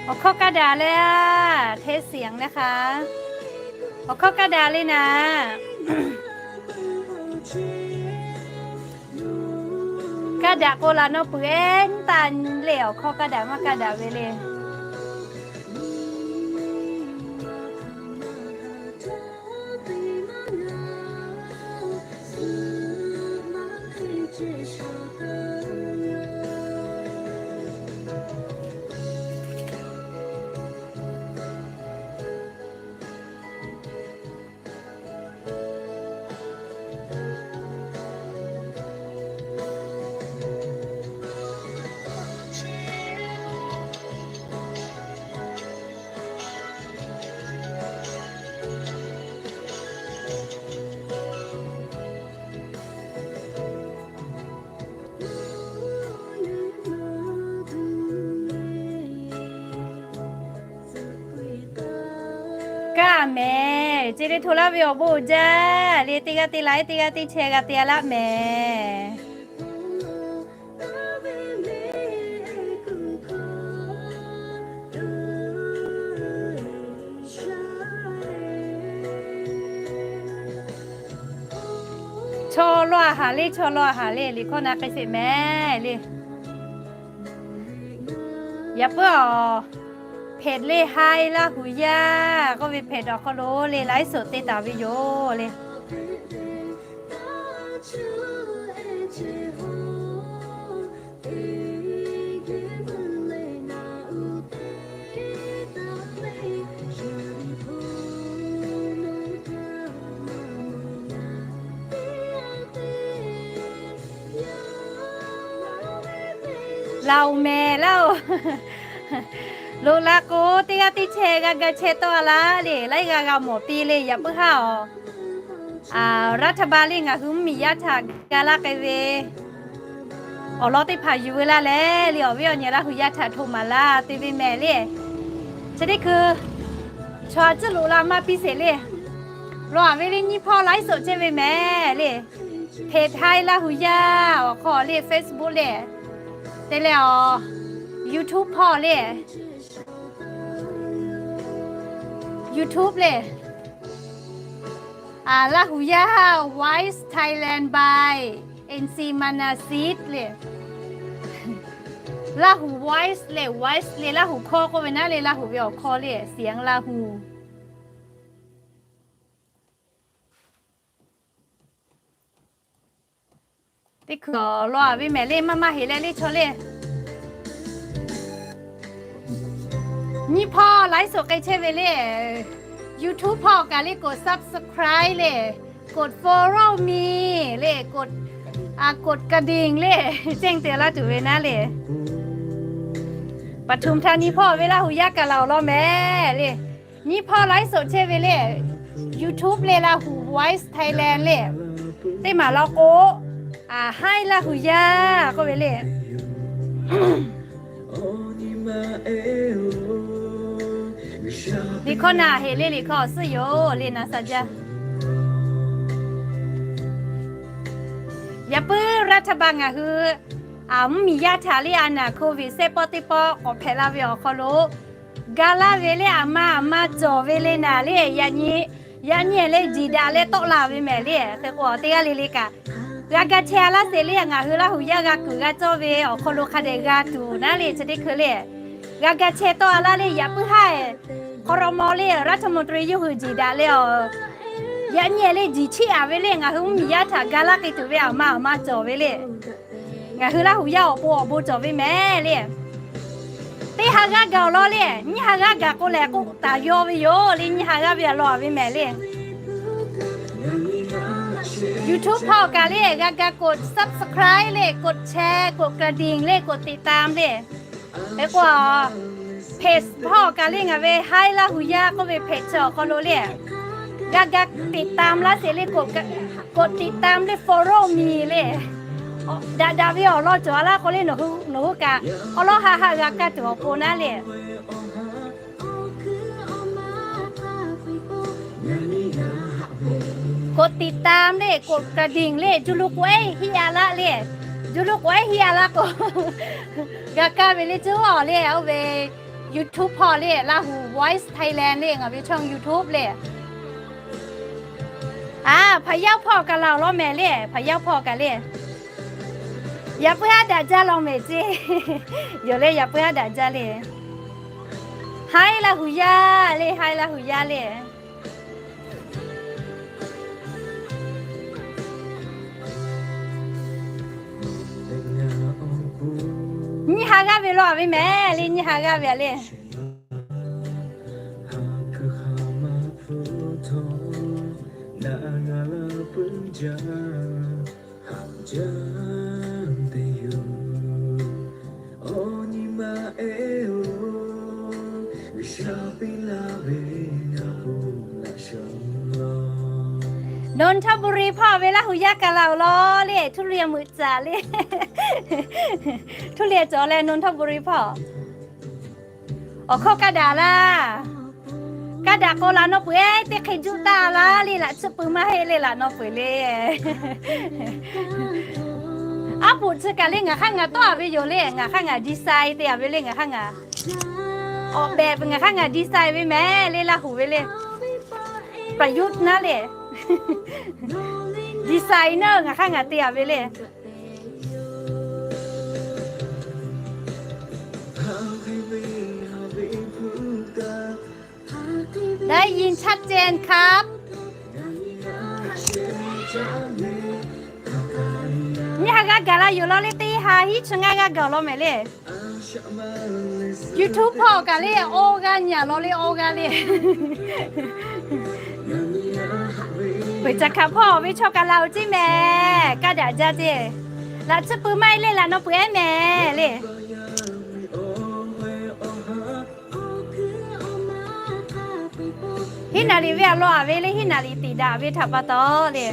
Awˬ hkawˇ kaˇ daꞈ le, เทเสียงนะคะ. Awˬ hkawˇ kaˇ daꞈ le naˍ. Kaˇ daꞈ k'o laꞈ nawˇ peuˬ ehˉ taˇ le, awˬ hkawˇ kaˇ daꞈ maˇ kaˇ daꞈ ve le. Kaˇ mehˍ, ce le hto laˇ ve awˬ bon jaˇ le, teˇ g'aˇ teˇ laiˉ, teˇ g'aˇ teˇ chehˇ g'a te a laˇ mehˍ. Chaw law a haˍ le, chaw law a haˍ le, liꞈ hkawˇ na k'ai sheˍ mehˍ le. Yaꞈ puiˉ awˬ, เพจ le, Hi Laˇ hu yaˇ k'oˆ ve เพจ awˬ hk'aw lo le, ไลฟ์สด te taˍ ve yoˬ le. Laˬ oˬ mehˍ laˇ oˬ. Loꞈ la k'o, teˇ g'aˇ teˇ chehˇ g'a ga chehˇ tawˆ a laˇ le, laiˉ g'a g'a mawˬ piˇ le, yaꞈ puiˉ haˉ awˬ. รัฐบาล le, ngaˬ hui mvuhˇmiˬ yaˇ htaꞈ ga laˇ k'ai ve awˬ lawn teˇ hpaˍ yuˬ ve laˇ leh le, awˬ viˉ awˬ nyi Laˇ hu yaˇ htaꞈ hto maˍ laˇ te ve mehˍ le. Chi teˇ hkui chaw a cuˉ loꞈ la maˇ piˇ sheˍ le. Law a ve le, nyiˇ hpawˇ ไลฟ์สด chehˇ ve mehˍ le. เพจ Hi Laˇ hu yaˇ awˬ hk'aw le, Facebook le, te leh awˬ, YouTube hpawˇ le, YouTube le, Laˇ hu yaˇ Voice Thailand by N C Manasit le. Laˇ hu Voice le, Voice le, Laˇ hu hkawˇ k'oˆ ve naˉ le, Laˇ hu ve awˬ hkawˇ le, เสียงลาหู Teˇ hkui awˬ lawn a ve mehˍ le, maˇ maˇ heˍ leh le chaw le. Nyiˇ hpawˇ ไลฟ์สด k'ai chehˇ ve le. YouTube hpawˇ kaꞈ le, กด subscribe le, กด follow me le, กด กระดิ่ง le, แจ้งเตือน laˇ tuˬ ve naˉ le. ปทุมธานี hpawˇ ve Laˇ hu yaˇ kaꞈ laˬ awˬ lawn mehˍ le. Nyiˇ hpawˇ ไลฟ์สด chehˇ ve le. YouTube le, Laˇ hu Voice Thailand le. Teˇ maˬ law k'o, Hi Laˇ hu yaˇ k'oˆ ve le. Liꞈ hkawˇ na heˍ le, liꞈ hkawˇ awˬ suhˉ yoˬ le, na sha jaˇ. Yaꞈ puiˉ รัฐบาล ngaˬ hui mvuhˇmiˬ yaˇ htaꞈ le, a naˍ โควิด sehˉ pawˆ teˇ pawˆ k'awꞈ hpehꞈ la ve awˬ hk'aw lo ga laˇ ve le, aˬ ma aˬ ma cawˬ ve le naˍ le. Yaꞈ nyi, yaꞈ nyi leh jiˬ daꞈ leh tawˆ la ve mehˍ le. Hk'e k'o, teˇ g'aˇ le le kaꞈ g'a ga chehˇ a laˇ sheˍ le. Ngaˬ hui Laˇ hu yaˇ g'a kuiˬ g'a cawˇ ve awˬ hk'aw lo hk'a dehꞈ g'a tuˬ naˉ le, chi teˇ hkui le g'a ga chehˇ tawˆ a laˇ le. Yaꞈ puiˉ haˉ, ครม. le, รัฐมนตรี yawˇ hui jiˬ daꞈ leh awˬ, yaꞈ nyi leh jiˬ chiˆ a ve le, ngaˬ hui mvuhˇmiˬ yaˇ htaꞈ ga laˇ k'ai tuˬ ve aˬ ma aˬ ma cawˬ ve le. Ngaˬ hui Laˇ hu yaˇ awˬ pon awˬ bon cawˬ ve mehˍ le. Teˇ ha g'aˇ gaˬ awˬ lawn le, nyiˇ ha g'aˇ gaˬ k'o lehˬ k'oˆ taˍ yaw ve yoˬ le, nyiˇ ha g'aˇ ve a law ve mehˍ le. YouTube hpawˇ kaꞈ le, g'a ga กด subscribe le, กด share, กด กระดิ่ง le, กด ติดตาม le. Hk'e k'o, Facebook hpawˇ kaꞈ le, ngaˬ ve Hi Laˇ hu yaˇ k'oˆ ve เพจ chi awˬ hk'aw lo le, g'a ga ติดตาม laˇ sheˍ le, กด ติดตาม le, follow me le. Daꞈ daꞈ ve awˬ lawn cawˬ a laˇ k'o le, nawˬ hui kaꞈ awˬ lawn haˆ haˆ g'a kaˇ tuˬ awˬ pon naˉ le. กด ติดตาม le, กด กระดิ่ง le, juˇ lo k'o ehˉ hiˆ a laˇ le. Juˇ lo k'o ehˉ hiˆ a laˇ k'o, g'a kaˇ ve le cuˇ awˬ le, oˇ ve YouTube hpawˇ le, Lahu Voice Thailand le, ngaˬ ve ช่อง YouTube le. A, hpaˍ yaˇ hpawˇ kaꞈ la awˬ lawn mehˍ le, hpaˍ yaˇ hpawˇ kaꞈ le. Yaꞈ puiˉ haˉ daꞈ jaˇ law mehˍ ceˇ. Yoˬ le, yaꞈ puiˉ haˉ daꞈ jaˇ le. Haiˉ Lahu yaˇ le, haiˉ Lahu yaˇ le. Nyiˇ ha g'aˇ ve law a ve mehˍ le, nyiˇ ha g'aˇ ve a le. Nonthaburi hpawˇ ve Lahu yaˇ kaꞈ la awˬ lawn le, ทุเรียน meuꞈ caˍ le. ทุเรียน cawˬ leh Nonthaburi hpawˇ. Awˬ hkawˇ kaˇ daꞈ laˇ. Kaˇ daꞈ k'o laꞈ naw peuˬ-eˬ, teˇ hk'e juˆ taˇ laˇ le, laꞈ tsuhˇ pui maˇ heˆ le laꞈ naw peuˬ le. Aˉ poꞈ chi kaꞈ le ngaˬ hk'aˇ ngaˬ tawˆ a ve yoˬ le, ngaˬ hk'aˇ ngaˬ design te a ve le, ngaˬ hk'aˇ ngaˬ awˬ behꞈ ngaˬ hk'aˇ ngaˬ design ve mehˍ le, Laˇ huˍ ve le. ประยุกต์ naˉ le. Designer ngaˬ hk'aˇ ngaˬ te a ve le. ได้ยินชัดเจนครับ Nyiˇ ha g'aˇ gaˬ la yoˬ law le, teˇ ha hiˉ chi ngaˇ g'aˇ gaˬ law mehˍ le. YouTube hpawˇ kaꞈ le, awˇ g'aˇ nyi a law le, awˇ g'aˇ le. Peuˬ caˍ hkaˍ hpawˇ ve chaw kaꞈ la oˬ ceˇ mehˍ, kaˇ daꞈ jaˇ ceˇ. Laꞈ tsuhˇ pui maˇ heˆ le, laꞈ naw peuˬ ehˉ mehˍ le. Hiˉ naˍ riˍ ve a law a ve le, hiˉ naˍ riˍ tiˍ daꞈ ve htaꞈ pa taw le.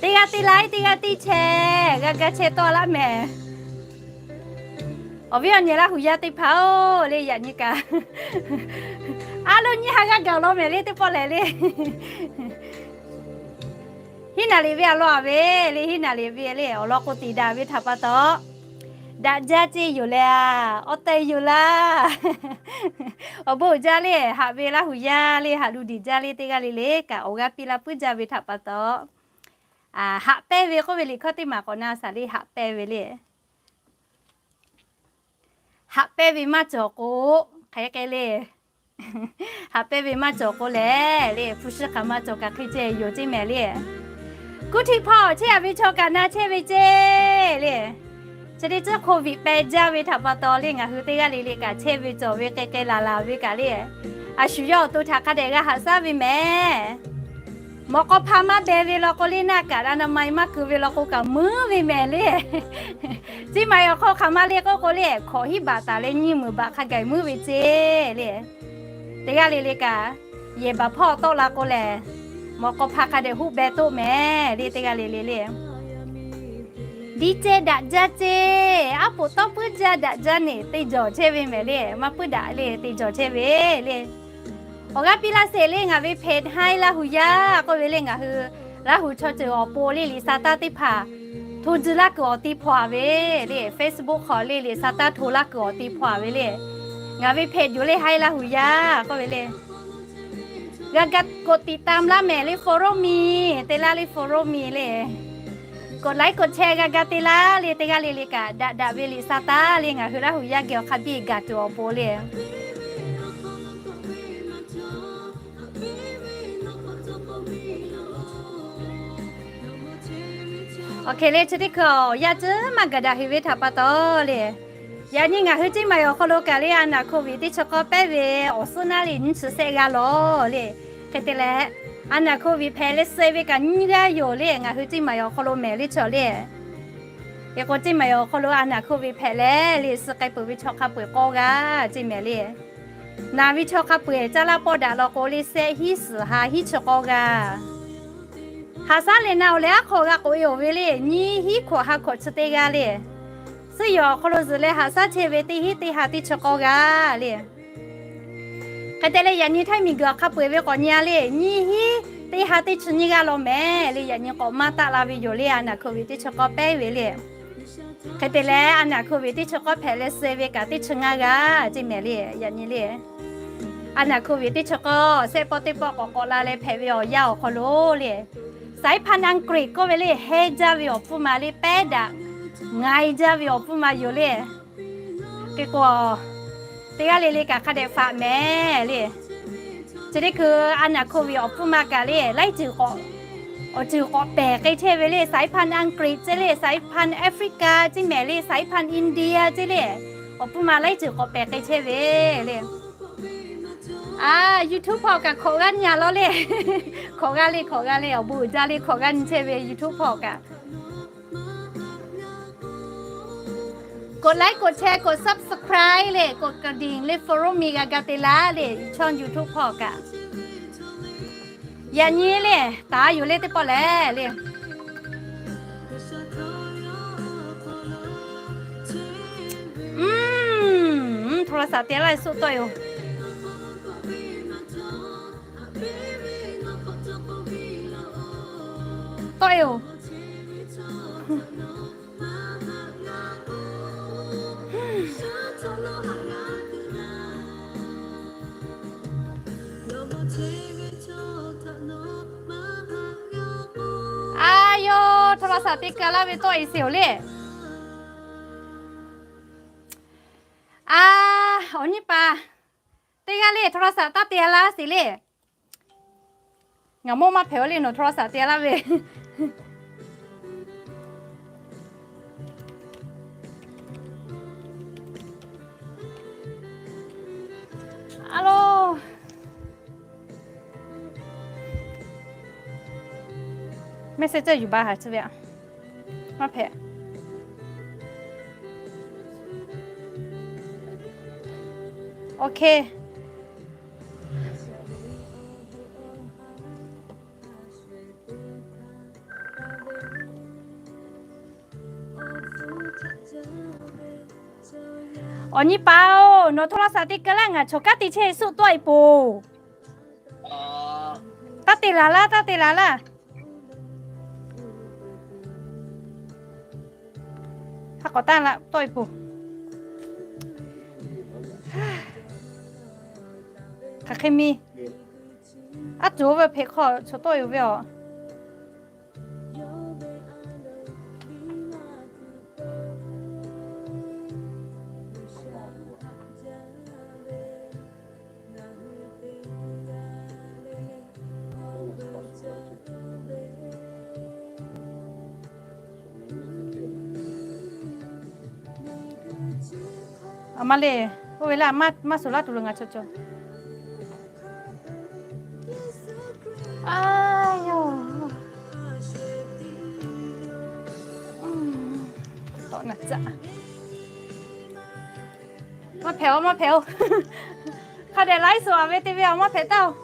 Teˇ g'aˇ teˇ laiˉ, teˇ g'aˇ teˇ chehˇ, g'a ga chehˇ tawˆ laˇ mehˍ. Awˬ viˉ awˬ nyi Laˇ huˍ yaˇ teˇ hpaˍ-oˬ le, yaꞈ nyi kaꞈ a loˇ nyiˇ ha g'aˇ gaˬ law mehˍ le, teˇ pawˆ lehˬ le. Hiˉ naˍ riˍ ve a law a ve le, hiˉ naˍ riˍ ve le, awˬ lawn k'o tiˍ daꞈ ve htaꞈ pa taw, daꞈ jaˇ ceˇ yoˬ le. Awˬ tehˬ yoˬ laˇ. Awˬ bon uiˍ jaˇ le, haꞈ ve Laˇ huˍ yaˇ le, haꞈ lu diˍ jaˇ le, teˇ g'aˇ le le kaꞈ awˬ g'aˇ piˇ laˇ puiˉ jaˇ ve htaꞈ pa taw, haꞈ pehnˇ ve k'oˆ ve liꞈ hkawˇ teˇ maˬ k'awꞈ na shaˍ le, haꞈ pehnˇ ve le. Haꞈ pehnˇ ve maˇ cawˬ k'o, hk'e k'ai le. Haꞈ pehnˇ ve maˇ cawˬ k'o lehˬ le, hpu shi hk'aˬ ma cawˬ kaꞈ hk'e ceh yoˬ ceˇ mehˍ le. Kuˇ htiˆ hpawˇ chehˇ a ve chaw kaꞈ na chehˇ ve ceˇ le. Chi teˇ ceuˬ โควิด peh jaˇ ve htaꞈ pa taw le, ngaˬ hui teˇ g'aˇ le le kaꞈ chehˇ ve cawˬ ve k'ai k'ai laˬ laˬ ve kaꞈ le, a shu yawˇ awˬ to htaꞈ hk'a dehꞈ g'a haꞈ shaˉ ve mehˍ. Mawꞈ k'aw hpa maˇ beh ve law k'o le, naˆ kaꞈ อนามัย maˇ keu ve law k'o kaꞈ meuˉ ve mehˍ le. Ceˇ maˬ awˬ hk'aw hk'aˬ ma le k'oˆ k'o le, hkawꞈ hiˉ baꞈ taˍ leh nyiˇ meunˍ baꞈ hk'a gaˬ meuˉ ve ceˇ le. Teˇ g'aˇ le le kaꞈ, yehˬ baˬ hpawˇ tawˆ la k'o lehˬ, mawꞈ k'aw hpa hk'a dehꞈ hoˆ beh toˆ mehˍ le, teˇ g'aˇ le le le. Diˇ ceh daꞈ jaˇ ceˇ, aˉ poꞈ tawˇ puiˉ jaˇ daꞈ jaˇ neˬ te jawˬ chehˇ ve mehˍ le, maˇ puiˉ daꞈ le te jawˬ chehˇ ve le. Awˬ g'aˇ piˇ laˇ sheˍ le, ngaˬ ve เพจ Haiˉ Laˇ huˍ yaˇ k'oˆ ve le, ngaˬ hui Laˇ huˍ chaw ceuˬ awˬ pon le liꞈ sa taˇ teˇ hpaˍ hto ji laˇ kuiˬ awˬ ti hpaw a ve le, Facebook hk'aw le liꞈ sa taˇ hto laˇ kuiˬ awˬ ti hpaw a ve le. Ngaˬ ve เพจ yoˬ le, Haiˉ Laˇ huˍ yaˇ k'oˆ ve le. G'a ga กดติดตาม laˇ mehˍ le, follow me te laˇ le, follow me le. กดไลค์ กดแชร์ g'a ga te laˇ le, teˇ g'aˇ le le kaꞈ daꞈ daꞈ ve liꞈ sa taˇ le, ngaˬ hui Laˇ huˍ yaˇ geh awˬ hk'a biˇ gaˬ tuˬ awˬ pon le. Awˬ hk'e le, chi teˇ hkui awˬ yaˇ tcuhˉ maˇ gaˬ daꞈ heˍ ve htaꞈ pa taw le, yaꞈ nyi ngaˬ hui ceˇ maˬ awˬ hk'aw lo kaꞈ le, a naˍ โควิด teˇ chi k'awˇ pehˉ ve awˬ suhˉ naˉ le nyiˇ chi sehˆ g'aˇ lawˬ le. Hk'e te leh, a naˍ โควิด hpehꞈ leh suh ve kaꞈ nyiˇ g'aˇ yoˬ le, ngaˬ hui ceˇ maˬ awˬ hk'aw lo mehˍ le chaw le. Hk'e k'o ceˇ maˬ awˬ hk'aw lo a naˍ โควิด hpehꞈ leh le, suh k'ai peuˬ ve chaw hk'a peu-eˬ k'awˇ g'aˇ ceˇ mehˍ le. Naˬ ve chaw hk'a peu-eˬ caˇ laˇ pawˆ daꞈ law k'o le, sehˆ hiˉ suhˍ ha hiˉ chi k'awˇ g'aˇ. Haꞈ shaˉ lehˬ na awˬ lehˬ aˉ hk'aw g'a k'oꞈ e oˬ ve le, nyiˇ hiˉ hkawꞈ ha hkawꞈ chi teˇ g'aˇ le. Suhˉ yawˬ awˬ hk'aw lo zuhꞈ leh haꞈ shaˉ chehˇ ve teˇ hiˉ teˇ ha teˇ chi k'awˇ g'aˇ le. Hk'e te leh yaꞈ nyi htaiˇ miˬguiˬ awˬ hk'a peu-eˬ ve k'awꞈ nyi a le, nyiˇ hiˉ teˇ ha teˇ chi nyiˇ g'aˇ law mehˍ le. Yaꞈ nyi k'awꞈ maˇ taˆ la ve yoˬ le. A naˬ hk'oˆ ve teˇ chi k'awˇ pehˉ ve le. Hk'e te leh a naˬ hk'oˆ ve teˇ chi k'awˇ hpehꞈ leh suh ve kaꞈ teˇ chi ngaˇ g'aˇ ceˇ mehˍ le. Yaꞈ nyi le, a naˬ hk'oˆ ve teˇ chi k'awˇ shehˆ pawˆ teˇ pawˆ k'awꞈ k'awꞈ la leh hpehꞈ ve awˬ yanˇ awˬ hk'aw lo le, saiˉ hpanˇ Anˍgriˍ k'oˆ ve le, heh jaˇ ve awˬ pfuhˇ ma le, pehˉ daꞈ ngaiˬ jaˇ ve awˬ pfuhˇ ma yoˬ le. Hk'e k'o, teˇ g'aˇ le le kaꞈ hk'a dehꞈ faꞈ mehˍ le. Chi teˇ hkui a naˬ hk'oˆ ve awˬ pfuhˇ ma kaꞈ le, laiˉ ceuˬ k'awꞈ, awˬ ceuˬ k'awꞈ pehˬ k'ai chehˇ ve le. Saiˉ hpanˇ Anˍgriˍ ceˇ le, saiˉ hpanˇ Africa ceˇ mehˍ le, saiˉ hpanˇ India ceˇ le, awˬ pfuhˇ ma laiˉ ceuˬ k'awꞈ pehˬ k'ai chehˇ ve le. A, YouTube hpawˇ kaꞈ hk'awꞈ g'aˇ nyi a law le. Hk'awꞈ g'aˇ le, hk'awꞈ g'aˇ le, awˬ bon uiˍ jaˇ le, hk'awꞈ g'aˇ nyi chehˇ ve YouTube hpawˇ kaꞈ.กดไลค์ กดแชร์ กด subscribe เลย กดกระดิ่งเลย follow me g'a ga te laˇ le, ช่อง YouTube hpawˇ kaꞈ. Yaꞈ nyi le, taˍ yoˬ le teˇ pawˆ lehˬ le. โทรศัพท์ te laˇ suˆ tawˆ yoˬ. Tawˆ yoˬ. A yoˬ, โทรศัพท์ te ka laˇ ve tawˆ e sheˍ oˬ le. A, awˬ nyi paˍ teˇ g'aˇ le โทรศัพท์ taˇ te laˇ sheˍ le. Ngaˬ mawˇ maˇ hpehꞈ-o le, nawˬ โทรศัพท์ te laˇ ve. Alo, message yuˬ baˬ ha chi ve a. Maˇ hpehꞈ. Okay. Awˬ nyi paˍ-oˬ, nawˬ โทรศัพท์ te ka laˇ, ngaˬ chawˬ kaˉ te chehˇ suˆ tawˆ e poˬ. Taˇ te laˬ laˇ, taˇ te laˬ laˇ. Hk'a k'awꞈ taˇ laˇ tawˆ e poˬ. Hk'aˬ hk'e mi, aˉ tuˬ oˇ ve hpeꞈ hk'aw chawˬ tawˆ e ve aˬ. A ma le, oˇ ve laˇ, maˇ suhˍ laˇ tuˬ lo ngaˬ cawˬ cawˬ. A yoˬ. Tawˆ na caˆ. Maˇ hpehꞈ-oˬ, maˇ hpehꞈ-oˬ. Hk'a dehꞈ ไลฟ์สด a ve te ve a, maˇ hpehꞈ taˇ-oˬ.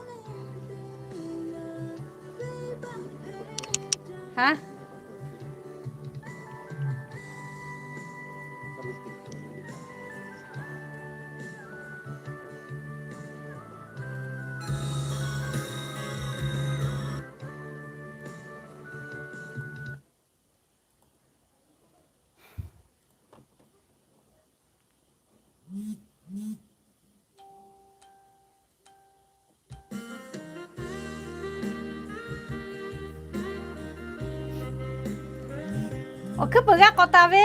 Ha? Awˬ hkuiˉ peuˬ g'a k'awꞈ taˍ ve.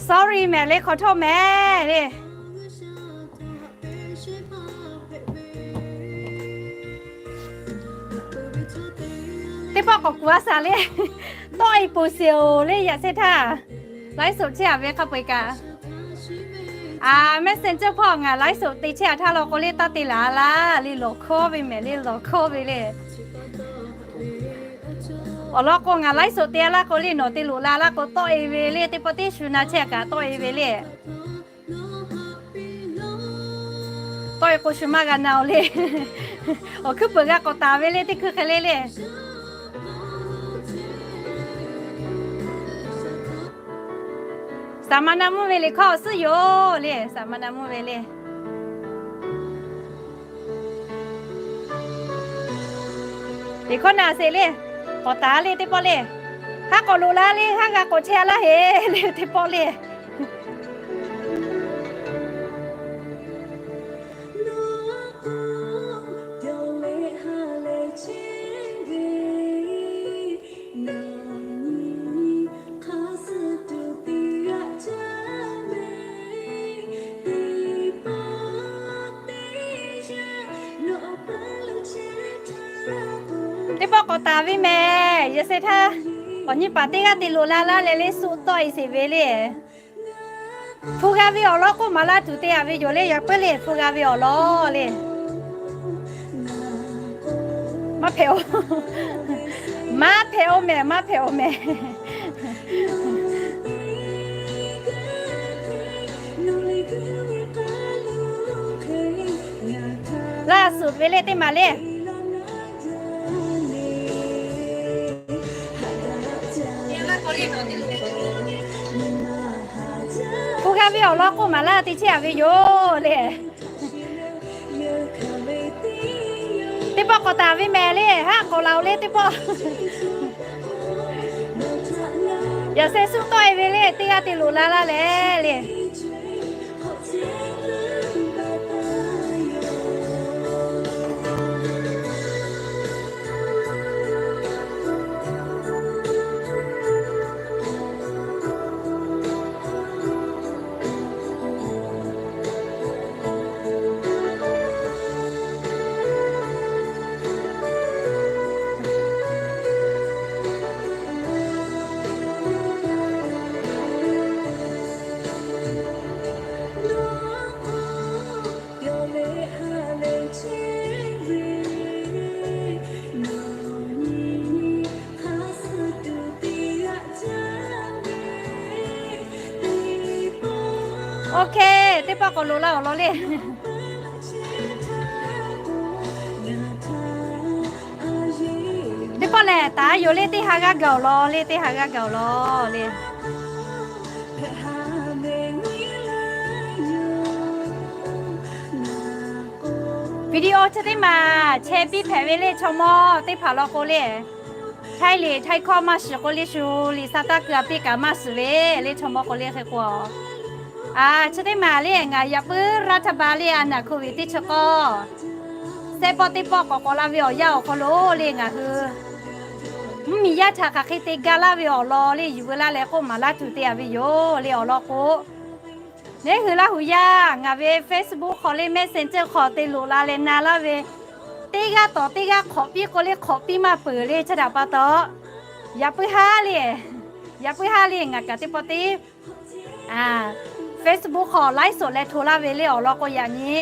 Sorry mehˍ le, ขอโทษ mehˍ le. Teˇ pawˆ k'awꞈ kuˬ a shaˍ le. Tawˆ e poˬ sheˍ-oˬ le, yaꞈ shehˇ htaˇ. ไลฟ์สด chehˇ a ve hk'a peu-eˬ kaꞈ. A, Messenger hpawˇ ngaˬ ไลฟ์สด te chehˇ a htaˇ law k'o le, taˇ te laˬ laˇ le, lawˬ hkawˇ ve mehˍ le, lawˬ hkawˇ ve le. Awˬ lawn k'o, ngaˬ ไลฟ์สด te a laˇ k'o le, nawˬ te loꞈ la laˇ k'o, tawˆ e ve le, teˇ pawˆ teˇ shu na chehˇ kaꞈ tawˆ e ve le. Tawˆ e k'o shu maˇ g'a na-oˬ le. Awˬ hkuiˉ peuˬ g'a k'awꞈ taˍ ve le, teˇ hkui hk'e le le. Saˍ ma na mvuhˇ ve liꞈ hkawˇ awˬ suhˉ yoˬ le. Saˍ ma na mvuhˇ ve le. Liꞈ hkawˇ na sheˍ le. K'awꞈ taˍ le teˇ pawˆ le. Haˉ k'awꞈ loꞈ la le, haˉ g'a k'awꞈ chehˇ laˇ heˍ le teˇ pawˆ le. Teˇ pawˆ k'awꞈ taˍ ve mehˍ. Yaꞈ sheh htaˇ, awˬ nyi paˍ teˇ g'aˇ te loꞈ la laˇ leh le, suh tawˆ e sheˍ ve le. Hpu g'a ve awˬ lawn k'oˆ maˍ laˇ tuˬ te a ve yoˬ le. Yaꞈ puiˉ le, hpu g'a ve awˬ lawn le. Maˇ hpehꞈ-oˬ, maˇ hpehꞈ-oˬ mehˍ, maˇ hpehꞈ-oˬ mehˍ. Laˇ suhˍ ve le teˇ maˬ le. Hpu g'a ve awˬ lawn k'oˆ maˍ laˇ te chehˇ a ve yoˬ le. Teˇ pawˆ k'awꞈ taˍ ve mehˍ le, haˉ k'awꞈ la-oˬ le teˇ pawˆ. Yaꞈ sheh suh tawˆ e ve le, teˇ g'aˇ te loꞈ la laˇ leh le. OK, teˇ pawˆ k'awꞈ loꞈ la awˬ lawn le. Teˇ pawˆ lehˬ, taˍ yoˬ le, teˇ ha g'aˇ gaˬ awˬ lawn le, teˇ ha g'aˇ gaˬ awˬ lawn le. Video chi teˇ maˬ chehˇ piˇ hpehꞈ ve le, chaw mawˇ teˇ hpaˍ law k'o le. Htaiˇ liꞈ htaiˇ hkawˇ maˇ shiˍ k'o le, shu liꞈ sa taˇ keu a piˇ kaꞈ maˇ shiˍ ve le, chaw mawˇ k'o le hk'e k'o. A, chi teˇ maˬ le, ngaˬ yaꞈ puiˉ raˇ htaˇ ba le, a naˬ hku ve teˇ chi k'awˇ sehˉ pawˆ teˇ pawˆ k'awꞈ k'awꞈ la ve awˬ yanˇ awˬ hk'aw lo le, ngaˬ hui mvuhˇmiˬ yaˇ htaꞈ hk'aˬ hk'e te ga laˇ ve awˬ lawn le, yuˬ veu laˇ leh k'oˆ maˍ laˇ tuˬ te a ve yoˬ le awˬ lawn k'o, neˉ hui Laˇ hu yaˇ ngaˬ ve Facebook hk'aw le, Messenger hk'aw te loꞈ la leh na laˇ ve, teˇ g'aˇ tawˍ teˇ g'aˇ hk'awꞈ piˇ k'o le, hk'awꞈ piˇ maˇ peuˬ le, chi htaꞈ pa taw, yaꞈ puiˉ haˉ le, yaꞈ puiˉ haˉ le ngaˬ kaꞈ teˇ pawˆ teˇ Facebook hk'aw ไลฟ์สด leh hto laˇ ve le awˬ lawn k'o, yaꞈ nyi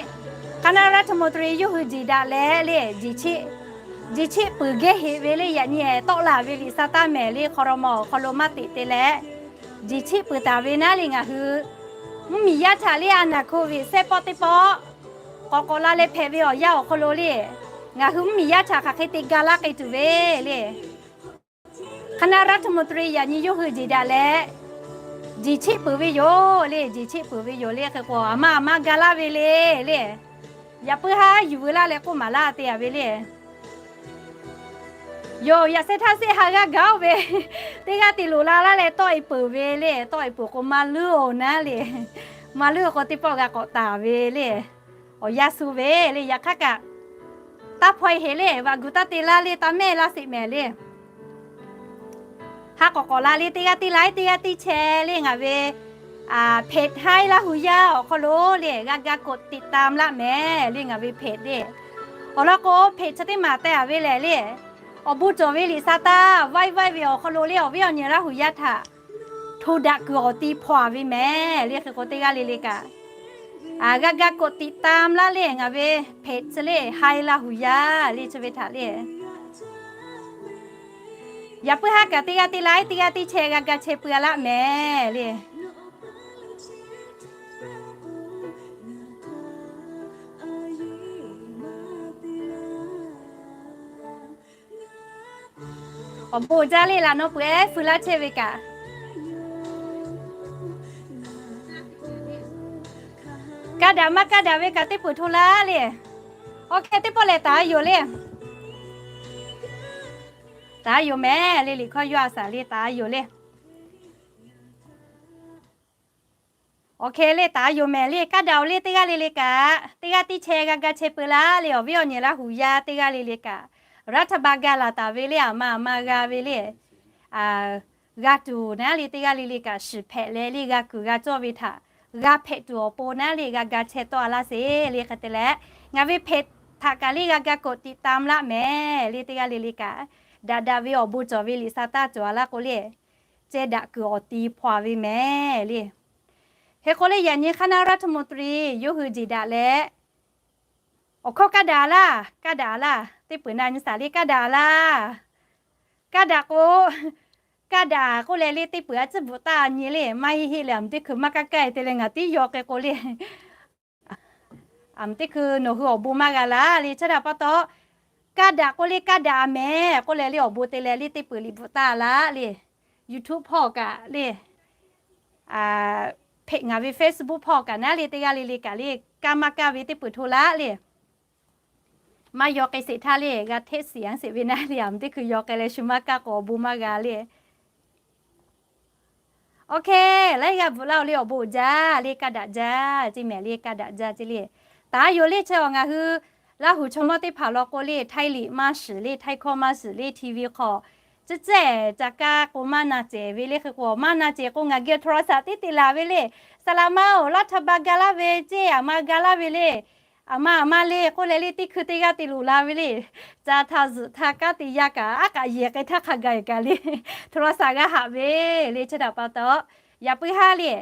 คณะรัฐมนตรี yawˇ hui jiˬ daꞈ leh le, jiˬ chiˆ peuˬ gehˇ heꞈ ve le, yaꞈ nyi tawˆ la ve liꞈ sa taˇ mehˍ le, hk'aw raw ma awˬ hk'aw lo maˇ teꞈ te leh, jiˬ chiˆ peuˬ taˍ ve naˉ le ngaˬ hui mvuhˇmiˬ yaˇ htaꞈ le, a naˬ hku ve sehˉ pawˆ teˇ pawˆ k'awꞈ k'awꞈ la leh hpehꞈ ve awˬ yanˇ awˬ hk'aw lo le, ngaˬ hui mvuhˇmiˬ yaˇ htaꞈ hk'aˬ hk'e te ga laˇ k'ai tuˬ ve le คณะรัฐมนตรี yaꞈ nyi yawˇ hui jiˬ daꞈ leh, jiˬ chiˆ peuˬ ve yoˬ le, jiˬ chiˆ peuˬ ve yoˬ le hk'e k'o, a ma a ma ga laˇ ve le le, yaꞈ puiˉ haˉ yuˬ veu laˇ leh k'oˆ maˍ laˇ te a ve le. Yoˬ, yaꞈ sheh htaˇ shehˆ ha g'aˇ gaˬ-oˬ ve, teˇ g'aˇ te loꞈ la laˇ leh tawˆ e peuˬ ve le, tawˆ e peuˬ k'o maˇ luˇ-oˬ naˉ le, maˇ luˇ k'o teˇ pawˆ g'a k'awꞈ taˍ ve le, awˬ yanˇ suh ve le, yaꞈ hk'aˇ kaꞈ taˇ hpaw e heꞈ le, vaꞈ gu taˇ te laˇ le, taˇ mehˆ laˇ sheˍ mehˍ le. Haˉ k'awꞈ k'awꞈ la le, teˇ g'aˇ teˇ laiˉ teˇ g'aˇ teˇ chehˇ le ngaˬ ve เพจ Haiˉ Laˇ hu yaˇ awˬ hk'aw lo le, g'a ga กดติดตาม laˇ mehˍ le ngaˬ ve เพจ le. Awˬ lawn k'o เพจ chi teˇ maˬ teh a ve lehˬ le, awˬ bon cawˬ ve liꞈ sa taˇ vaiˇ vaiˇ ve awˬ hk'aw lo le, awˬ viˉ awˬ nyi Laˇ hu yaˇ htaꞈ hto daꞈ kuiˬ awˬ ti hpaw a ve mehˍ le hk'e k'o, teˇ g'aˇ le le kaꞈ g'a ga กดติดตาม laˇ le ngaˬ ve เพจ chi le, Haiˉ Laˇ hu yaˇ le chi ve htaꞈ le. Yaꞈ puiˉ haˉ kaꞈ teˇ g'aˇ teˇ laiˉ teˇ g'aˇ teˇ chehˇ g'a ga chehˇ peuˬ a laˇ mehˍ le. Awˬ bon jaˇ le, laꞈ naw peuˬ ehˉ feu laˇ chehˇ ve kaꞈ. Kaˇ daꞈ maˇ kaˇ daꞈ ve kaꞈ teˇ peuˬ hto laˇ le. Awˬ hk'e teˇ pawˆ lehˬ, taˍ a yoˬ le. Taˍ a yoˬ mehˍ le, liꞈ hkawˇ yawˇ a shaˍ le, taˍ a yoˬ le. Awˬ hk'e le, taˍ a yoˬ mehˍ le, kaˇ daꞈ-oˬ le, teˇ g'aˇ le le kaꞈ, teˇ g'aˇ teˇ chehˇ g'a ga chehˇ peu laˇ le, awˬ viˉ awˬ nyi Laˇ huˍ yaˇ teˇ g'aˇ le le kaꞈ, รัฐบาล ga laˬ taˍ ve le, aˬ ma aˬ ma g'a ve le, g'a tuˬ naˉ le, teˇ g'aˇ le le kaꞈ shiˍ hpehꞈ leh le, g'a kuiˬ g'a cawˇ ve htaꞈ g'a hpehꞈ tuˬ awˬ pon naˉ le, g'a ga chehˇ tawˆ a laˇ sheˍ le. Hk'e te leh, ngaˬ ve เพจ htaꞈ kaꞈ le g'a ga กดติดตาม laˇ mehˍ le, teˇ g'aˇ le le kaꞈ, daꞈ daꞈ ve awˬ bon cawˬ ve liꞈ sa taˇ cawˬ a laˇ k'o le, ceh daꞈ kuiˬ awˬ ti hpaw ve mehˍ le. Hk'e k'o le, yaꞈ nyi คณะรัฐมนตรี yawˇ hui jeˬ daꞈ leh, awˬ hkawˇ kaˇ daꞈ laˇ, kaˇ daꞈ laˇ, teˇ peuˬ na nyi shaˍ le, kaˇ daꞈ laˇ. Kaˇ daꞈ k'o, kaˇ daꞈ k'oˆ leh le, teˇ peuˬ a ciˉ bvuhꞈ taˇ nyi le, maˇ heˆ heˆ leh, aˬ miˍ teˇ hkui maˇ kaˇ kaˇ te leh ngaˬ tiˉ yaw k'ai k'o le, aˬ miˍ teˇ hkui nawˬ hui awˬ bon maˇ g'a laˇ le. Chi htaꞈ pa taw, kaˇ daꞈ k'oˆ le, kaˇ daꞈ mehˍ k'oˆ leh le, awˬ bon te leh le, teˇ peuˬ liꞈ bvuhꞈ taˇ laˇ le. YouTube hpawˇ kaꞈ le, เพจ ngaˬ ve เฟซบุ๊ก hpawˇ kaꞈ naˉ le, teˇ g'aˇ le le kaꞈ le, kaˇ maˇ kaˇ ve teˇ peuˬ hto laˇ le. Maˇ yaw k'ai sheˍ htaˇ le, g'a hteˆ shiˍ a sheˍ ve naˉ le, aˬ miˍ teˇ hkui yaw k'ai leh shu maˇ kaˇ k'o awˬ bon maˇ g'a le. Awˬ hk'e, laiˉ g'aˇ bvuhꞈ laˇ-oˬ le, awˬ bon jaˇ le, kaˇ daꞈ jaˇ, ceˇ mehˍ le, kaˇ daꞈ jaˇ ceˇ le. Taˍ a yoˬ le. Chi awˬ ngaˬ hui Laˇ huˍ chaw mawˇ teˇ hpaˍ law k'o le, Htaiˇ liꞈ maˇ shiˍ le, Htaiˇ hkawˇ maˇ shiˍ le, TV hk'aw ciˉ cehˬ ca kaˇ k'o maˇ na cehˬ ve le. Hk'e k'o maˇ na cehˬ k'o, ngaˬ geh โทรศัพท์ tiˉ te laˬ ve le. Saˍ laꞈ ma-oˬ, รัฐบาล ga laˇ ve ceˇ, aˬ ma ga laˇ ve le. Aˬ ma aˬ ma le k'oˆ leh le, teˇ hkui teˇ g'aˇ te loꞈ la ve le. Ca htaˇ zuhꞈ htaˇ kanˉ te yaˇ kaꞈ, aˉ kaꞈ yehˬ k'ai htaˇ hk'a gaˬ kaꞈ le, โทรศัพท์ g'a haꞈ ve le. Chi htaꞈ pa taw, yaꞈ puiˉ haˉ le,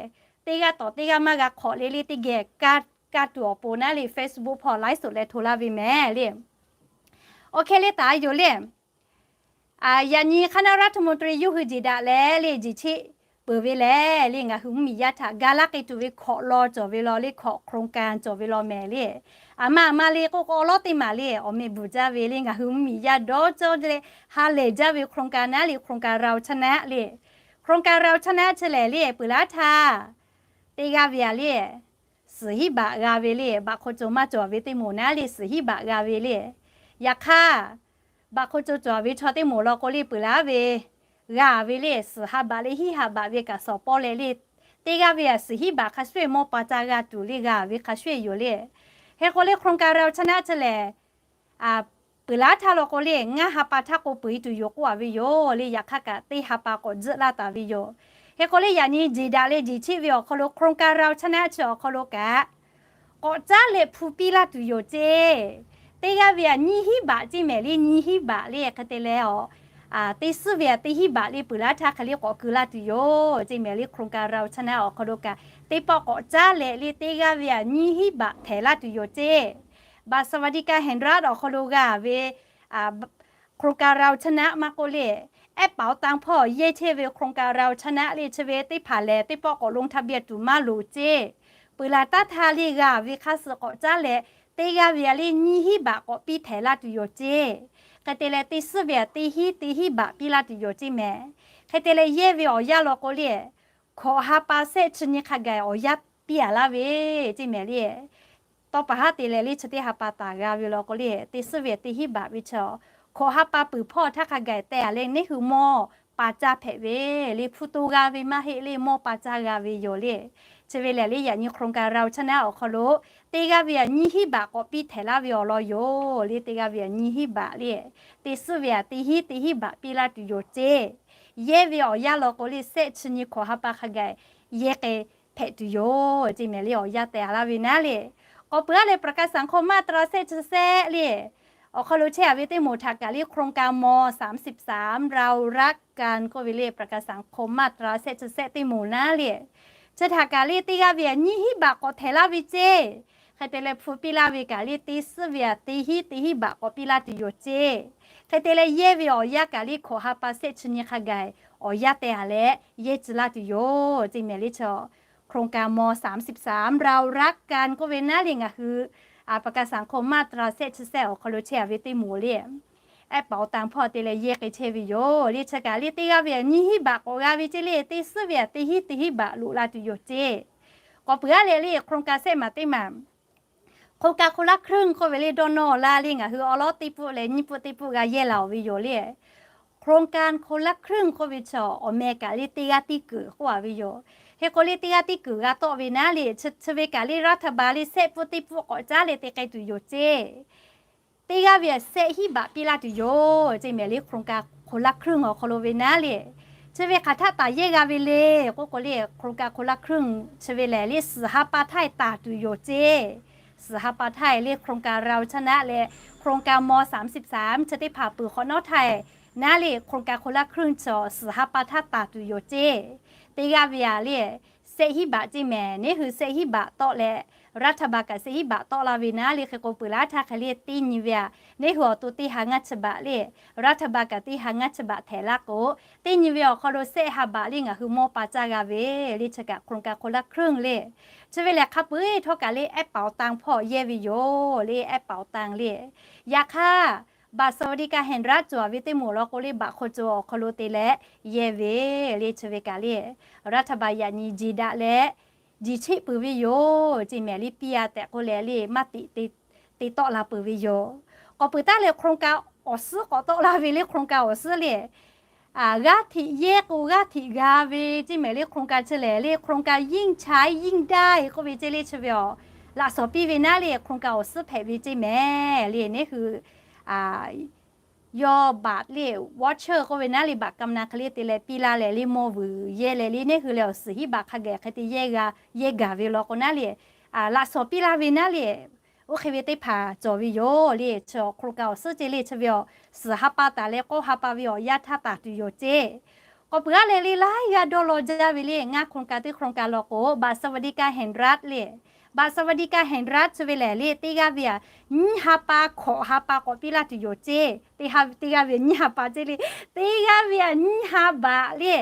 teˇ g'aˇ tawꞈ teˇ g'aˇ maˇ g'a hk'awꞈ le le, teˇ geh kaˇ tuˬ awˬ pon naˉ le, Facebook hpawˇ ไลฟ์สด leh hto laˇ ve mehˍ le. Awˬ hk'e le, taˍ a yoˬ le. Yaꞈ nyi คณะรัฐมนตรี yawˇ hui jeˬ daꞈ leh le, jeˬ cheˆ peuˬ ve lehˬ le, ngaˬ hui mvuhˇmiˬ yaˇ htaꞈ ga laˇ k'ai tuˬ ve hkawꞈ law cawˬ ve law le, hkawꞈ โครงการ cawˬ ve law mehˍ le. Aˬ ma aˬ ma le k'oˆ k'o, awˬ lawˉ teˇ maˬ le, awˬ meh bvuhˬ jaˇ ve le, ngaˬ hui mvuhˇmiˬ yaˇ dawˇ cawˇ leh ha lehˬ jaˇ ve โครงการ naˉ le, โครงการ เราชนะ le. โครงการ เราชนะ chi lehˬ le, peuˬ laˇ htaˇ teˇ g'aˇ ve a le, suhˍ hiˉ baꞈ g'a ve le. Baꞈ hk'aw co maˇ cawˬ ve teˇ moˍ naˉ le, suhˍ hiˉ baꞈ g'a ve le. Yaꞈ hk'aˇ, baꞈ hk'aw co cawˬ ve chaw teˇ moˍ law k'o le, peuˬ laˇ ve g'a ve le, suhˍ ha baꞈ le, hiˉ ha baꞈ ve kaꞈ shawˍ pawˇ leh le, teˇ g'aˇ ve a suhˍ hiˉ baꞈ hk'a shuˍ shuˍ mawˇ pa caˇ g'a tuˬ le, g'a ve hk'a shuˍ shuˍ yoˬ le. Hk'e k'o le, โครงการ เราชนะ chi lehˬ, peuˬ laˇ htaˇ law k'o le, ngaˇ ha pa htaˇ k'o peuˬ e tuˬ yoˬ k'oˆ a ve yoˬ le. Yaꞈ hk'aˇ kaꞈ teˇ ha pa k'awꞈ tzuhˆ laˇ taˍ ve yoˬ. Hk'e k'o le, yaꞈ nyi jeˬ daꞈ leh jeˬ cheˆ ve awˬ hk'aw lo โครงการ เราชนะ chi awˬ hk'aw lo kaꞈ, k'awꞈ caˉ leh hpu piˇ laˇ tuˬ yoˬ ceˇ. Teˇ g'aˇ ve a nyiˇ hiˉ baꞈ ceˇ mehˍ le, nyiˇ hiˉ baꞈ le. Hk'e te leh a, teˇ suhˉ ve a teˇ hiˉ baꞈ le, peuˬ laˇ htaˇ hk'e le k'awꞈ keu laˇ tuˬ yoˬ ceˇ mehˍ le. โครงการ เราชนะ awˬ hk'aw lo kaꞈ, teˇ pawˆ k'awꞈ caˉ leh le, teˇ g'aˇ ve a nyiˇ hiˉ baꞈ htehˍ laˇ tuˬ yoˬ ceˇ. บัตรสวัสดิการแห่งรัฐ awˬ hk'aw lo g'a ve โครงการ เราชนะ maˇ k'oˆ le, แอปเป๋าตัง hpawˇ yehˇ chehˇ ve โครงการ เราชนะ le. Chi ve teˇ hpaˍ lehˬ, teˇ pawˆ k'awꞈ ลงทะเบียน tuˬ maˇ loˍ ceˇ. Peuˬ laˬ taˉ htaˇ le, g'a ve hk'aˇ suh k'awꞈ caˉ leh, teˇ g'aˇ ve a le nyiˇ hiˉ baꞈ k'awꞈ piˇ htehˍ laˇ tuˬ yoˬ ceˇ. Hk'e te leh, teˇ suhˉ ve a teˇ hiˉ teˇ hiˉ baꞈ piˇ laˇ tuˬ yoˬ ceˇ mehˍ. Hk'e te leh, yehˇ ve awˬ yanˇ law k'o le, hkawꞈ ha pa shehˆ chi nyi hk'a gaˬ awˬ yanˇ piˇ a laˇ ve ceˇ mehˍ le. Tawˇ pa haˉ te leh le, chi teˇ ha pa taˍ g'a ve law k'o le, teˇ suhˉ ve teˇ hiˉ baꞈ ve chaw, hkawꞈ ha pa peuˬ hpawˇ htaˇ hk'a gaˬ teh a leh, neˇ hui mawˇ pa caˇ hpehꞈ ve le. Hpu to g'a ve maˇ heˆ le, mawˇ pa caˇ g'a ve yoˬ le. Chi ve lehˬ le, yaꞈ nyi โครงการ เราชนะ awˬ hk'aw lo teˇ g'aˇ ve a nyiˇ hiˉ baꞈ k'awꞈ piˇ htehˍ laˇ ve awˬ lawn yoˬ le. Teˇ g'aˇ ve a nyiˇ hiˉ baꞈ le, teˇ suhˉ ve a teˇ hiˉ teˇ hiˉ baꞈ piˇ laˇ tuˬ yoˬ ceˇ. Yehˇ ve awˬ yanˇ law k'o le, shehˆ chi nyi hkawꞈ ha pa hk'a gaˬ yehˇ k'ai hpehꞈ tuˬ yoˬ ceˇ mehˍ le. Awˬ yanˇ teh a laˇ ve naˉ le. K'awꞈ peuˬ a leh, ประกาศสังคม มาตรา shehˆ chi shehˆ le, awˬ hk'aw lo chehˇ a ve teˇ moˍ htaꞈ kaꞈ le, โครงการ ม. สามสิบสาม เรารักกัน k'oˆ ve le, ประกาศสังคม มาตรา shehˆ chi shehˆ teˇ moˍ naˉ le. Chi htaꞈ kaꞈ le, teˇ g'aˇ ve a nyiˇ hiˉ baꞈ k'awꞈ htehˍ laˇ ve ceˇ. Hk'e te leh, hpu piˇ laˇ ve kaꞈ le, teˇ suhˉ ve a teˇ hiˉ teˇ hiˉ baꞈ k'awꞈ piˇ laˇ tuˬ yoˬ ceˇ. Hk'e te leh, yehˇ ve awˬ yanˇ kaꞈ le, hkawꞈ ha pa shehˆ chi nyi hk'a gaˬ awˬ yanˇ teh a leh, yehˇ tcuh laˇ tuˬ yoˬ ceˇ mehˍ le. Chaw, โครงการ ม. สามสิบสาม เรารักกัน k'oˆ ve naˉ le, ngaˬ hui ประกาศสังคม มาตรา shehˆ chi shehˆ awˬ hk'aw lo chehˇ a ve teˇ moˍ le, แอปเป๋าตัง hpawˇ te leh yehˇ k'ai chehˇ ve yoˬ le. Chi kaꞈ le, teˇ g'aˇ ve a nyiˇ hiˉ baꞈ k'awꞈ g'a ve ceˇ le, teˇ suhˉ ve a teˇ hiˉ teˇ hiˉ baꞈ loꞈ la tuˬ yoˬ ceˇ. K'awꞈ peuˬ aˉ leh le โครงการ sehˆ maˍ teˇ maˬ โครงการคนละครึ่ง k'oˆ ve le dawˇ nawˇ laˇ le ngaˬ hui awˬ lawn teˇ pawˆ leh nyiˇ pawˆ teˇ pawˆ g'a yehˇ laˬ-oˬ ve yoˬ le. โครงการคนละครึ่ง k'oˆ ve chi awˬ meh kaꞈ le teˇ g'aˇ tiˇ kuiˬ k'oˆ a ve yoˬ. Hk'e k'o le teˇ g'aˇ tiˇ kuiˬ g'a tawˆ ve naˉ le chi ve kaꞈ le รัฐบาล le sehˆ pawˆ teˇ pawˆ k'awꞈ caˉ leh te k'ai tuˬ yoˬ ceˇ. Teˇ g'aˇ ve sehˆ hiˉ baꞈ piˇ laˇ tuˬ yoˬ ceˇ mehˍ le โครงการคนละครึ่ง awˬ hk'aw lo ve naˉ le. Chi ve hk'aˬ htaˆ taˍ yehˇ g'a ve le k'oˆ k'o le โครงการคนละครึ่ง chi ve lehˬ le suhˍ ha pa htaˇ taˍ tuˬ yoˬ ceˇ. Suhˍ ha pa htaˇ le โครงการเราชนะ leh โครงการ ม.สามสิบสาม chi teˇ hpaˍ peuˬ hk'awꞈ nawˉ htaˇ naˉ le โครงการคนละครึ่ง chi suhˍ ha pa htaˇ taˍ tuˬ yoˬ ceˇ. Teˇ g'aˇ ve a le sehˆ hiˉ baꞈ ceˇ mehˍ. Neˉ hui sehˆ hiˉ baꞈ tawˆ leh รัฐบาล kaꞈ sehˆ hiˉ baꞈ tawˆ la ve naˉ le hk'e k'o peuˬ laˇ htaˇ hk'e le teˇ nyi ve a, neˉ hui awˬ to teˇ ha ngaˇ chi baꞈ le รัฐบาล kaꞈ teˇ ha ngaˇ chi baꞈ htehꞈ laˇ k'o, teˇ nyi ve awˬ hk'aw lo sehˆ ha baꞈ le ngaˬ hui mawˇ pa caˇ g'a ve le chi kaꞈ โครงการคนละครึ่ง le. Chi ve lehˬ hk'a peu-eˬ htawˇ kaꞈ le แอปเป๋าตัง hpawˇ yehˇ ve yoˬ le แอปเป๋าตัง le. Yaꞈ hk'aˇ บัตรสวัสดิการแห่งรัฐ cawˬ ve teˇ moˍ law k'o le บัตรคนจน awˬ hk'aw lo te leh yehˇ ve le chi ve kaꞈ le รัฐบาล yaꞈ nyi jeˬ daꞈ leh jeˬ cheˆ peuˬ ve yoˬ ceˇ mehˍ le piˇ a tehꞈ k'oˆ leh le maˇ tiꞈ te tawˆ la peuˬ ve yoˬ. K'awꞈ peuˬ taˉ leh โครงการ awˬ suhˉ k'awꞈ tawˆ la ve le โครงการ awˬ suhˉ le g'aˇ hteꞈ yehˇ k'o g'aˇ hteꞈ g'a ve ceˇ mehˍ le โครงการ chi lehˬ le โครงการ ยิ่งใช้ยิ่งได้ k'oˆ ve ceˇ le chi ve awˬ laꞈ shawˍ piˇ ve naˉ le โครงการ awˬ suhˉ hpehꞈ ve ceˇ mehˍ le neˉ hui yawˇ บัตร le voucher k'oˆ ve naˉ le บัตรกำนัล hk'e le te leh piˇ laˇ leh le mawˇ vuiˬ yehˇ leh le neˉ hui leh awˬ suhˍ hiˉ baꞈ hk'a gaˬ hk'e te yeh g'a yehˇ gaˬ ve law k'o naˉ le laꞈ shawˍ piˇ laˇ ve naˉ le oˇ hk'e ve teˇ hpaˍ cawˬ ve yoˬ le chi โครงการ awˬ suhˉ ceˇ le chi ve awˬ suhˍ ha pa taˍ leh k'awˇ ha pa ve awˬ yanˇ htaˇ taˍ tuˬ yoˬ ceˇ. K'awꞈ peuˬ aˉ leh le laiˉ g'aˇ dawˇ law jaˇ ve le ngaˇ โครงการ teˇ โครงการ law k'o บัตรสวัสดิการแห่งรัฐ le บัตรสวัสดิการแห่งรัฐ chi ve lehˬ le teˇ g'aˇ ve a nyiˇ ha pa hkawꞈ ha pa k'awꞈ piˇ laˇ tuˬ yoˬ ceˇ. Teˇ g'aˇ ve a nyiˇ ha pa ceˇ le teˇ g'aˇ ve a nyiˇ ha baꞈ le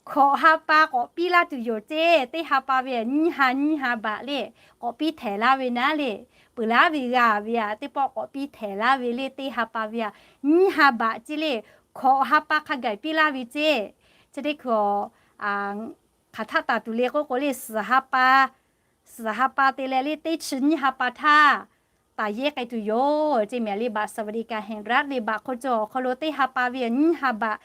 hkawꞈ ha pa k'awꞈ piˇ laˇ tuˬ yoˬ ceˇ. Teˇ ha pa ve a nyiˇ ha nyiˇ ha baꞈ le k'awꞈ piˇ htehꞈ laˇ ve naˉ le peuˬ laˉ ve g'a ve a teˇ pawˆ k'awꞈ piˇ htehꞈ laˇ ve le teˇ ha pa ve a nyiˇ ha baꞈ ceˇ le hkawꞈ ha pa hk'a gaˬ piˇ laˇ ve ceˇ. Chi teˇ hkui hk'aˬ htaˆ taˍ tuˬ le k'oˆ k'o le suhˍ ha pa suhˍ ha pa te leh le teˇ chi nyiˇ ha pa htaˇ taˍ yehˇ k'ai tuˬ yoˬ ceˇ mehˍ le บัตรสวัสดิการแห่งรัฐ le บัตรคนจน awˬ hk'aw lo teˇ ha pa ve a nyiˇ ha baꞈ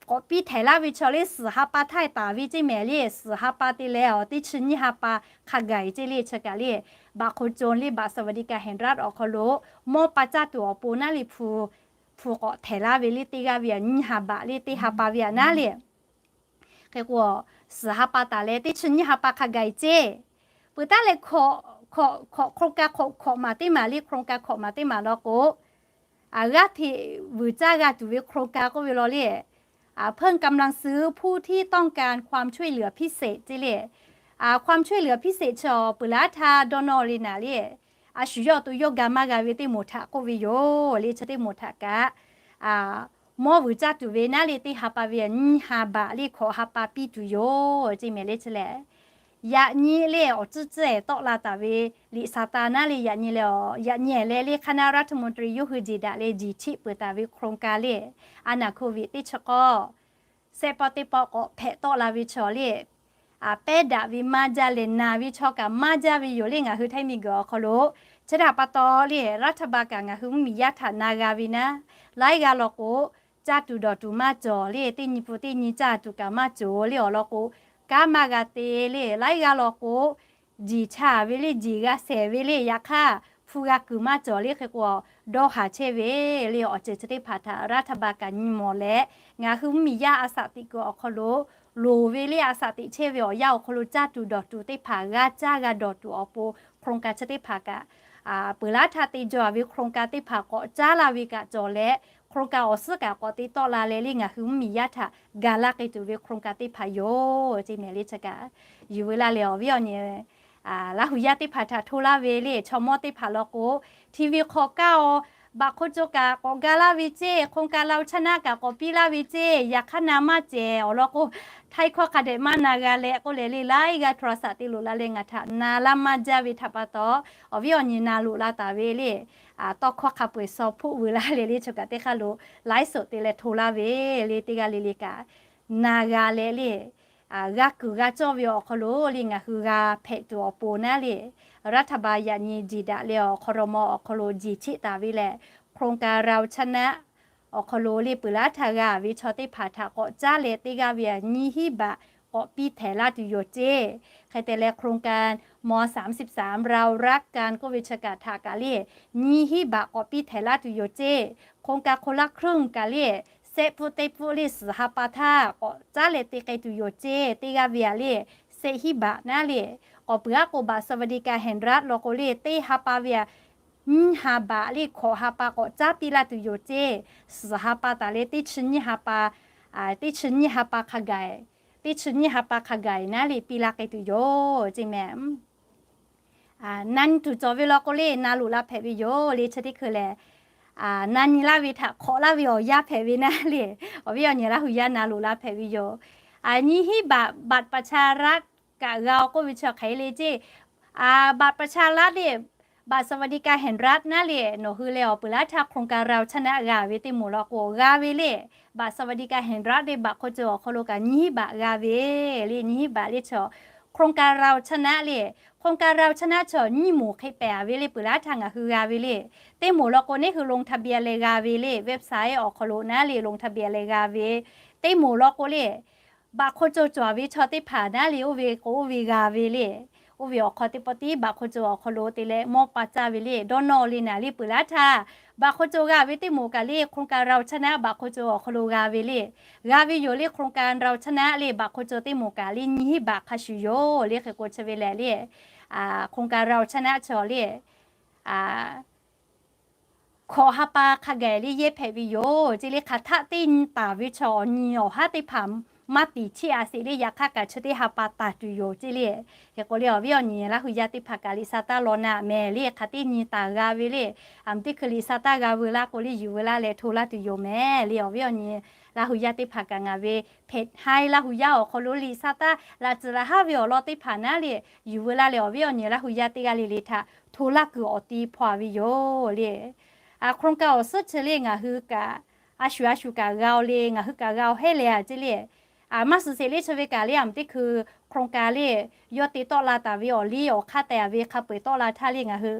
k'awꞈ piˇ htehꞈ laˇ ve chaw le suhˍ ha pa htaˇ taˍ ve ceˇ mehˍ le suhˍ ha pa te leh awˬ teˇ chi nyiˇ ha pa hk'a gaˬ ceˇ le chi kaꞈ le บัตรคนจน le บัตรสวัสดิการแห่งรัฐ awˬ hk'aw lo mawˇ pa caˇ tuˬ awˬ pon naˉ le hpu hpu k'awꞈ htehꞈ laˇ ve le teˇ g'aˇ ve a nyiˇ ha baꞈ le teˇ ha pa ve a naˉ le Hk'e k'o, suhˍ ha pa taˍ leh teˇ chi nyiˇ ha pa hk'a gaˬ ceˇ. Peuˬ taˉ leh hkawꞈ hkawꞈ โครงการ hkawꞈ hkawꞈ maˬ teˇ maˬ le โครงการ hkawꞈ maˬ teˇ maˬ law k'o, g'aˇ hteꞈ vuiˬ caˇ g'a tuˬ ve โครงการ k'oˆ ve law le, เพิ่มกำลังซื้อผู้ที่ต้องการความช่วยเหลือพิเศษ ceˇ le. ความช่วยเหลือพิเศษ chi awˬ peuˬ laˇ htaˇ dawˇ nawˇ le naˍ le, a shu yawˇ awˬ to yawˇ ga maˇ g'a ve teˇ moˍ htaꞈ k'oˆ ve yoˬ le. Chi teˇ moˍ htaꞈ kaꞈ mawˇ vuiˬ caˇ tuˬ ve naˉ le teˇ ha pa ve a nyiˇ ha baꞈ le hkawꞈ ha pa piˇ tuˬ yoˬ ceˇ mehˍ le chi lehˬ. Yaꞈ nyi le awˬ tcuhˉ tcuhˉ-ehˍ tawˆ la taˍ ve liꞈ Saˍtanˍ naˉ le yaꞈ nyi leh, yaꞈ nyi-ehˍ leh le คณะรัฐมนตรี yawˇ hui jeˬ daꞈ leh jeˬ cheˆ peuˬ taˍ ve โครงการ le, a naˍ hk'oˆ ve teˇ chi k'awˇ sehˆ pawˆ teˇ pawˆ k'awꞈ hpehꞈ tawˆ la ve chaw le, pehˉ daꞈ ve maˇ jaˇ leh naˬ ve chaw kaꞈ maˇ jaˇ ve yoˬ le. Ngaˬ hui Htaiˇ miˬguiˬ awˬ hk'aw lo chi htaꞈ pa taw le รัฐบาล kaꞈ ngaˬ hui mvuhˇmiˬ yaˇ htaꞈ na g'a ve naˉ, laiˉ g'aˇ law k'o, caˇ tuˬ dawˬ tuˬ maˇ cawˬ le, teˇ nyi pun teˇ nyi caˇ tuˬ kaꞈ maˇ cawˬ le awˬ lawn k'o, kanˉ maˇ g'a te le, laiˉ g'aˇ law k'o, jeˬ chaˍ ve le, jeˬ g'a shehˍ ve le, yaꞈ hk'aˇ hpu g'a kuiˬ maˇ cawˬ le hk'e k'o, dawˇ haˍ chehˇ ve le awˬ ceuˬ chi teˇ hpaˍ htaꞈ รัฐบาล kaꞈ nyi mawˬ leh, ngaˬ hui mvuhˇmiˬ yaˇ a shaꞈ teꞈ kuiˬ awˬ hk'aw lo loˍ ve le a shaꞈ teꞈ chehˇ ve awˬ yanˇ awˬ hk'aw lo caˇ tuˬ dawˬ tuˬ teˇ hpaˍ g'a caˇ g'a dawˬ tuˬ awˬ pon โครงการ chi teˇ hpaˍ kaꞈ peuˬ laˇ htaˇ te jaw ve โครงการ teˇ hpaˍ k'awꞈ caˉ laˇ ve kaꞈ cawˬ leh, โครงการ awˬ suhˉ kaꞈ k'awꞈ te tawˆ la leh le ngaˬ hui mvuhˇmiˬ yaˇ htaꞈ gaˬ laˇ k'ai tuˬ ve โครงการ teˇ hpaˍ yoˬ ceˇ mehˍ le chi kaꞈ. Yuˬ veu laˇ leh awˬ viˉ awˬ nyi Laˇ huˍ yaˇ teˇ hpaˍ htaꞈ hto laˇ ve le chaw mawˇ teˇ hpaˍ law k'o, TV hk'awꞈ kaˇ-oˬ, บัตรคนจน kaꞈ k'awꞈ ga laˇ ve ceˇ, โครงการ เราชนะ kaꞈ k'awꞈ piˇ laˇ ve ceˇ, yaꞈ hk'aˇ na maˇ cehˬ awˬ lawn k'o, Htaiˇ hkawˇ hk'a dehꞈ maˇ na g'a leh k'oˆ leh le laiˉ g'aˇ โทรศัพท์ te loꞈ la leh ngaˬ htaꞈ na laˇ maˇ jaˇ ve htaꞈ pa taw, awˬ viˉ awˬ nyi na loꞈ la taˍ ve le, tawˇ hkawˇ hk'a peu-eˬ shaw hpoˆ veu laˇ leh le chaw kaꞈ teˇ hk'aˇ lo ไลฟ์สด te leh hto laˇ ve le teˇ g'aˇ le le kaꞈ na g'a leh le g'a kuiˬ g'a cawˇ ve awˬ hk'aw lo le ngaˬ hui g'a hpehꞈ tuˬ awˬ pon naˉ le, รัฐบาล yaꞈ nyi jiˬ daꞈ leh awˬ ครม. awˬ hk'aw lo jiˬ cheˆ taˍ ve leh โครงการเราชนะ awˬ hk'aw lo le peuˬ laˉ htaˇ g'a ve chaw teˇ hpaˍ htaꞈ k'awꞈ caˉ leh teˇ g'aˇ ve nyiˇ hinˉ baꞈ k'awꞈ piˇ htehˍ laˇ tuˬ yoˬ ceˇ. Hk'e te leh โครงการ ม.สามสิบสาม เรารักกัน k'oˆ ve chi kaꞈ htaꞈ kaꞈ le nyiˇ hinˉ baꞈ k'awꞈ piˇ htehˍ laˇ tuˬ yoˬ ceˇ. โครงการคนละครึ่ง kaꞈ le sehˆ pfuhˆ teˇ pfuhˆ le suhˍ ha pa htaˇ k'awꞈ caˉ leh te k'ai tuˬ yoˬ ceˇ. Teˇ g'aˇ ve aꞈ le sehˆ hinˉ baꞈ naˉ le, k'awꞈ peuˬ aˉ k'o บัตรสวัสดิการแห่งรัฐ law k'o le teˇ ha pa ve aꞈ nyiˇ ha baꞈ le hkawꞈ ha pa k'awꞈ caˉ piˇ laˇ tuˬ yoˬ ceˇ. Suhˍ ha pa taˍ leh teˇ chi nyiˇ ha pa, teˇ chi nyiˇ ha pa hk'a gaˬ, teˇ chi nyiˇ ha pa hk'a gaˬ naˉ le piˇ laˇ k'ai tuˬ yoˬ ceˇ mehˍ. Na nyi tuˬ cawˬ ve law k'o le na loꞈ la hpehꞈ ve yoˬ le chi teˇ hkui lehˬ, na nyi laˇ ve htaꞈ hk'awꞈ laˇ ve awˬ yanˇ hpehꞈ ve naˉ le, awˬ viˉ awˬ nyi Laˇ hu yaˇ na loꞈ la hpehꞈ ve yoˬ. Nyiˇ hinˉ baꞈ บัตรประชารัฐ kaꞈ g'a-o k'oˆ ve chi hk'e le ceˇ. บัตรประชารัฐ le บัตรสวัสดิการแห่งรัฐ naˉ le nawˬ hui leh awˬ peuˬ laˉ htaˇ โครงการเราชนะ g'a ve teˇ moˍ law k'o g'a ve le. บัตรสวัสดิการแห่งรัฐ le บัตรคนจน awˬ hk'aw lo kaꞈ nyiˇ hinˉ baꞈ g'a ve le. Nyiˇ hinˉ baꞈ le chi โครงการเราชนะ le, โครงการเราชนะ chi nyiˇ moˍ hk'e pehˍ ve le peuˬ laˉ htaˇ ngaˬ hui g'a ve le. Teˇ moˍ law k'o neˇ hui ลงทะเบียน leh g'a ve le, website awˬ hk'aw lo naˉ le ลงทะเบียน leh g'a ve. Teˇ moˍ law k'o le บัตรคนจน cawˬ ve chaw teˇ hpaˍ naˉ le oˇ ve k'o oˇ ve g'a ve le. Oˇ ve awˬ hk'aw teˇ pawˆ tiˉ บัตรคนจน awˬ hk'aw lo te leh mawˇ pa caˇ ve le dawˇ nawˇ le naˍ le peuˬ laˉ htaˇ บัตรคนจน g'a ve teˇ moˍ kaꞈ le โครงการเราชนะ บัตรคนจน awˬ hk'aw lo g'a ve le. G'a ve yoˬ le โครงการเราชนะ le บัตรคนจน teˇ moˍ kaꞈ le nyiˇ hinˉ baꞈ hk'a shuˍ yoˬ le. Hk'e k'o chi ve lehˬ le โครงการเราชนะ chaw le hkawꞈ ha pa hk'a gaˬ le yehˇ hpehꞈ ve yoˬ ceˇ le. Hk'aˬ htaˆ teˇ nyi taˍ ve chaw awˬ nyi awˬ haˉ teˇ hpaˍ maˇ tiˍ cheˇ a sheˍ le. Yaꞈ hk'aˇ kaꞈ chi teˇ ha pa taˍ tuˬ yoˬ ceˇ le. Hk'e k'o le awˬ viˉ awˬ nyi Laˇ hu yaˇ teˇ hpaˍ kaꞈ Liꞈ hk'aˬ htaˆ law na mehˍ le. Hk'aˬ teˇ nyi taˍ g'a ve le, aˬ miˍ teˇ hkui Liꞈ hk'aˬ htaˆ g'a veu laˇ k'o le yuˬ veu laˇ leh hto laˇ tuˬ yoˬ mehˍ le. Awˬ viˉ awˬ nyi Laˇ hu yaˇ teˇ hpaˍ kaꞈ ngaˬ ve เพจ Hai Laˇ hu yaˇ awˬ hk'aw lo Liꞈ hk'aˬ htaˆ laꞈ tcuhˍ laꞈ haˉ ve awˬ lawn teˇ hpaˍ naˉ le yuˬ veu laˇ leh awˬ viˉ awˬ nyi Laˇ hu yaˇ teˇ g'aˇ le le htaꞈ hto laˇ kuiˬ awˬ ti hpaw a ve yoˬ le. โครงการ awˬ suhˉ chi le ngaˬ hui kaꞈ a shuˍ a shuˍ kaꞈ g'a-o le, ngaˬ hui kaꞈ g'a-o heˆ le a ceˇ le. Maˇ suhˍ sheˍ le chi ve kaꞈ le aˬ miˍ teˇ hkui โครงการ le yawˇ te tawˆ la taˍ ve awˬ liˇ awˬ hk'aˇ tehꞈ a ve hk'a peu-eˬ tawˆ la htaˇ le ngaˬ hui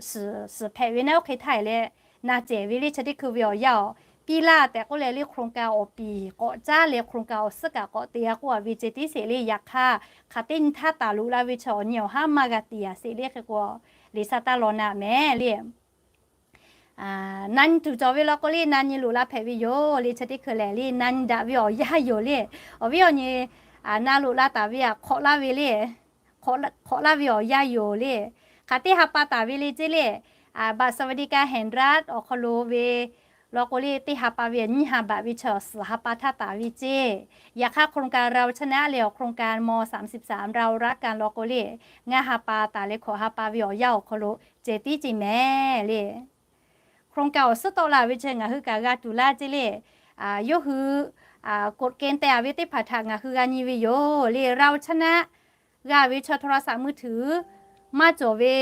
suhˍ hpehꞈ ve naˉ oˇ hk'e htaˇ e leh na cehˬ ve le chi teˇ hkui ve awˬ yanˇ awˬ piˇ laˇ tehꞈ k'oˆ leh le โครงการ awˬ piˍ k'awꞈ caˉ leh โครงการ awˬ suhˉ kaꞈ k'awꞈ te g'a k'oˆ a ve ceˇ tiˉ sheˍ le. Yaꞈ hk'aˇ hk'aˬ teˇ nyi htaˇ taˍ loꞈ la ve chi awˬ nyi awˬ haˉ maˇ g'a tiˍ a sheˍ le. Hk'e k'o Liꞈ hk'aˬ htaˆ law na mehˍ le. Na nyi tuˬ cawˬ ve law k'o le na nyi loꞈ la hpehꞈ ve yoˬ le chi teˇ hkui lehˬ le na nyi daꞈ ve awˬ yanˇ yoˬ le. Awˬ viˉ awˬ nyi na loꞈ la taˍ ve aꞈ hk'awꞈ laˇ ve le, hk'awꞈ laˇ ve awˬ yanˇ yoˬ le. Hk'aˬ teˇ ha pa taˍ ve le ceˇ le, บัตรสวัสดิการแห่งรัฐ awˬ hk'aw lo ve law k'o le teˇ ha pa ve nyiˇ ha baꞈ ve chaw suhˍ ha pa htaˇ taˍ ve ceˇ. Yaꞈ hk'aˇ โครงการ เราชนะ le awˬ โครงการ ม.สามสิบสาม เรารักกัน law k'o le ngaˇ ha pa taˍ leh hkawꞈ ha pa ve awˬ yanˇ awˬ hk'aw lo ceh tiˉ ceˇ mehˍ le. โครงการ awˬ suhˉ tawˆ la ve chi ngaˬ hui kaꞈ g'a tuˬ laˇ ceˇ le. Yawˇ hui กฎเกณฑ์ tehꞈ a ve teˇ hpaˍ htaꞈ ngaˬ hui g'a nyi ve yoˬ le. เราชนะ g'a ve chaw โทรศัพท์มือถือ maˇ cawˬ ve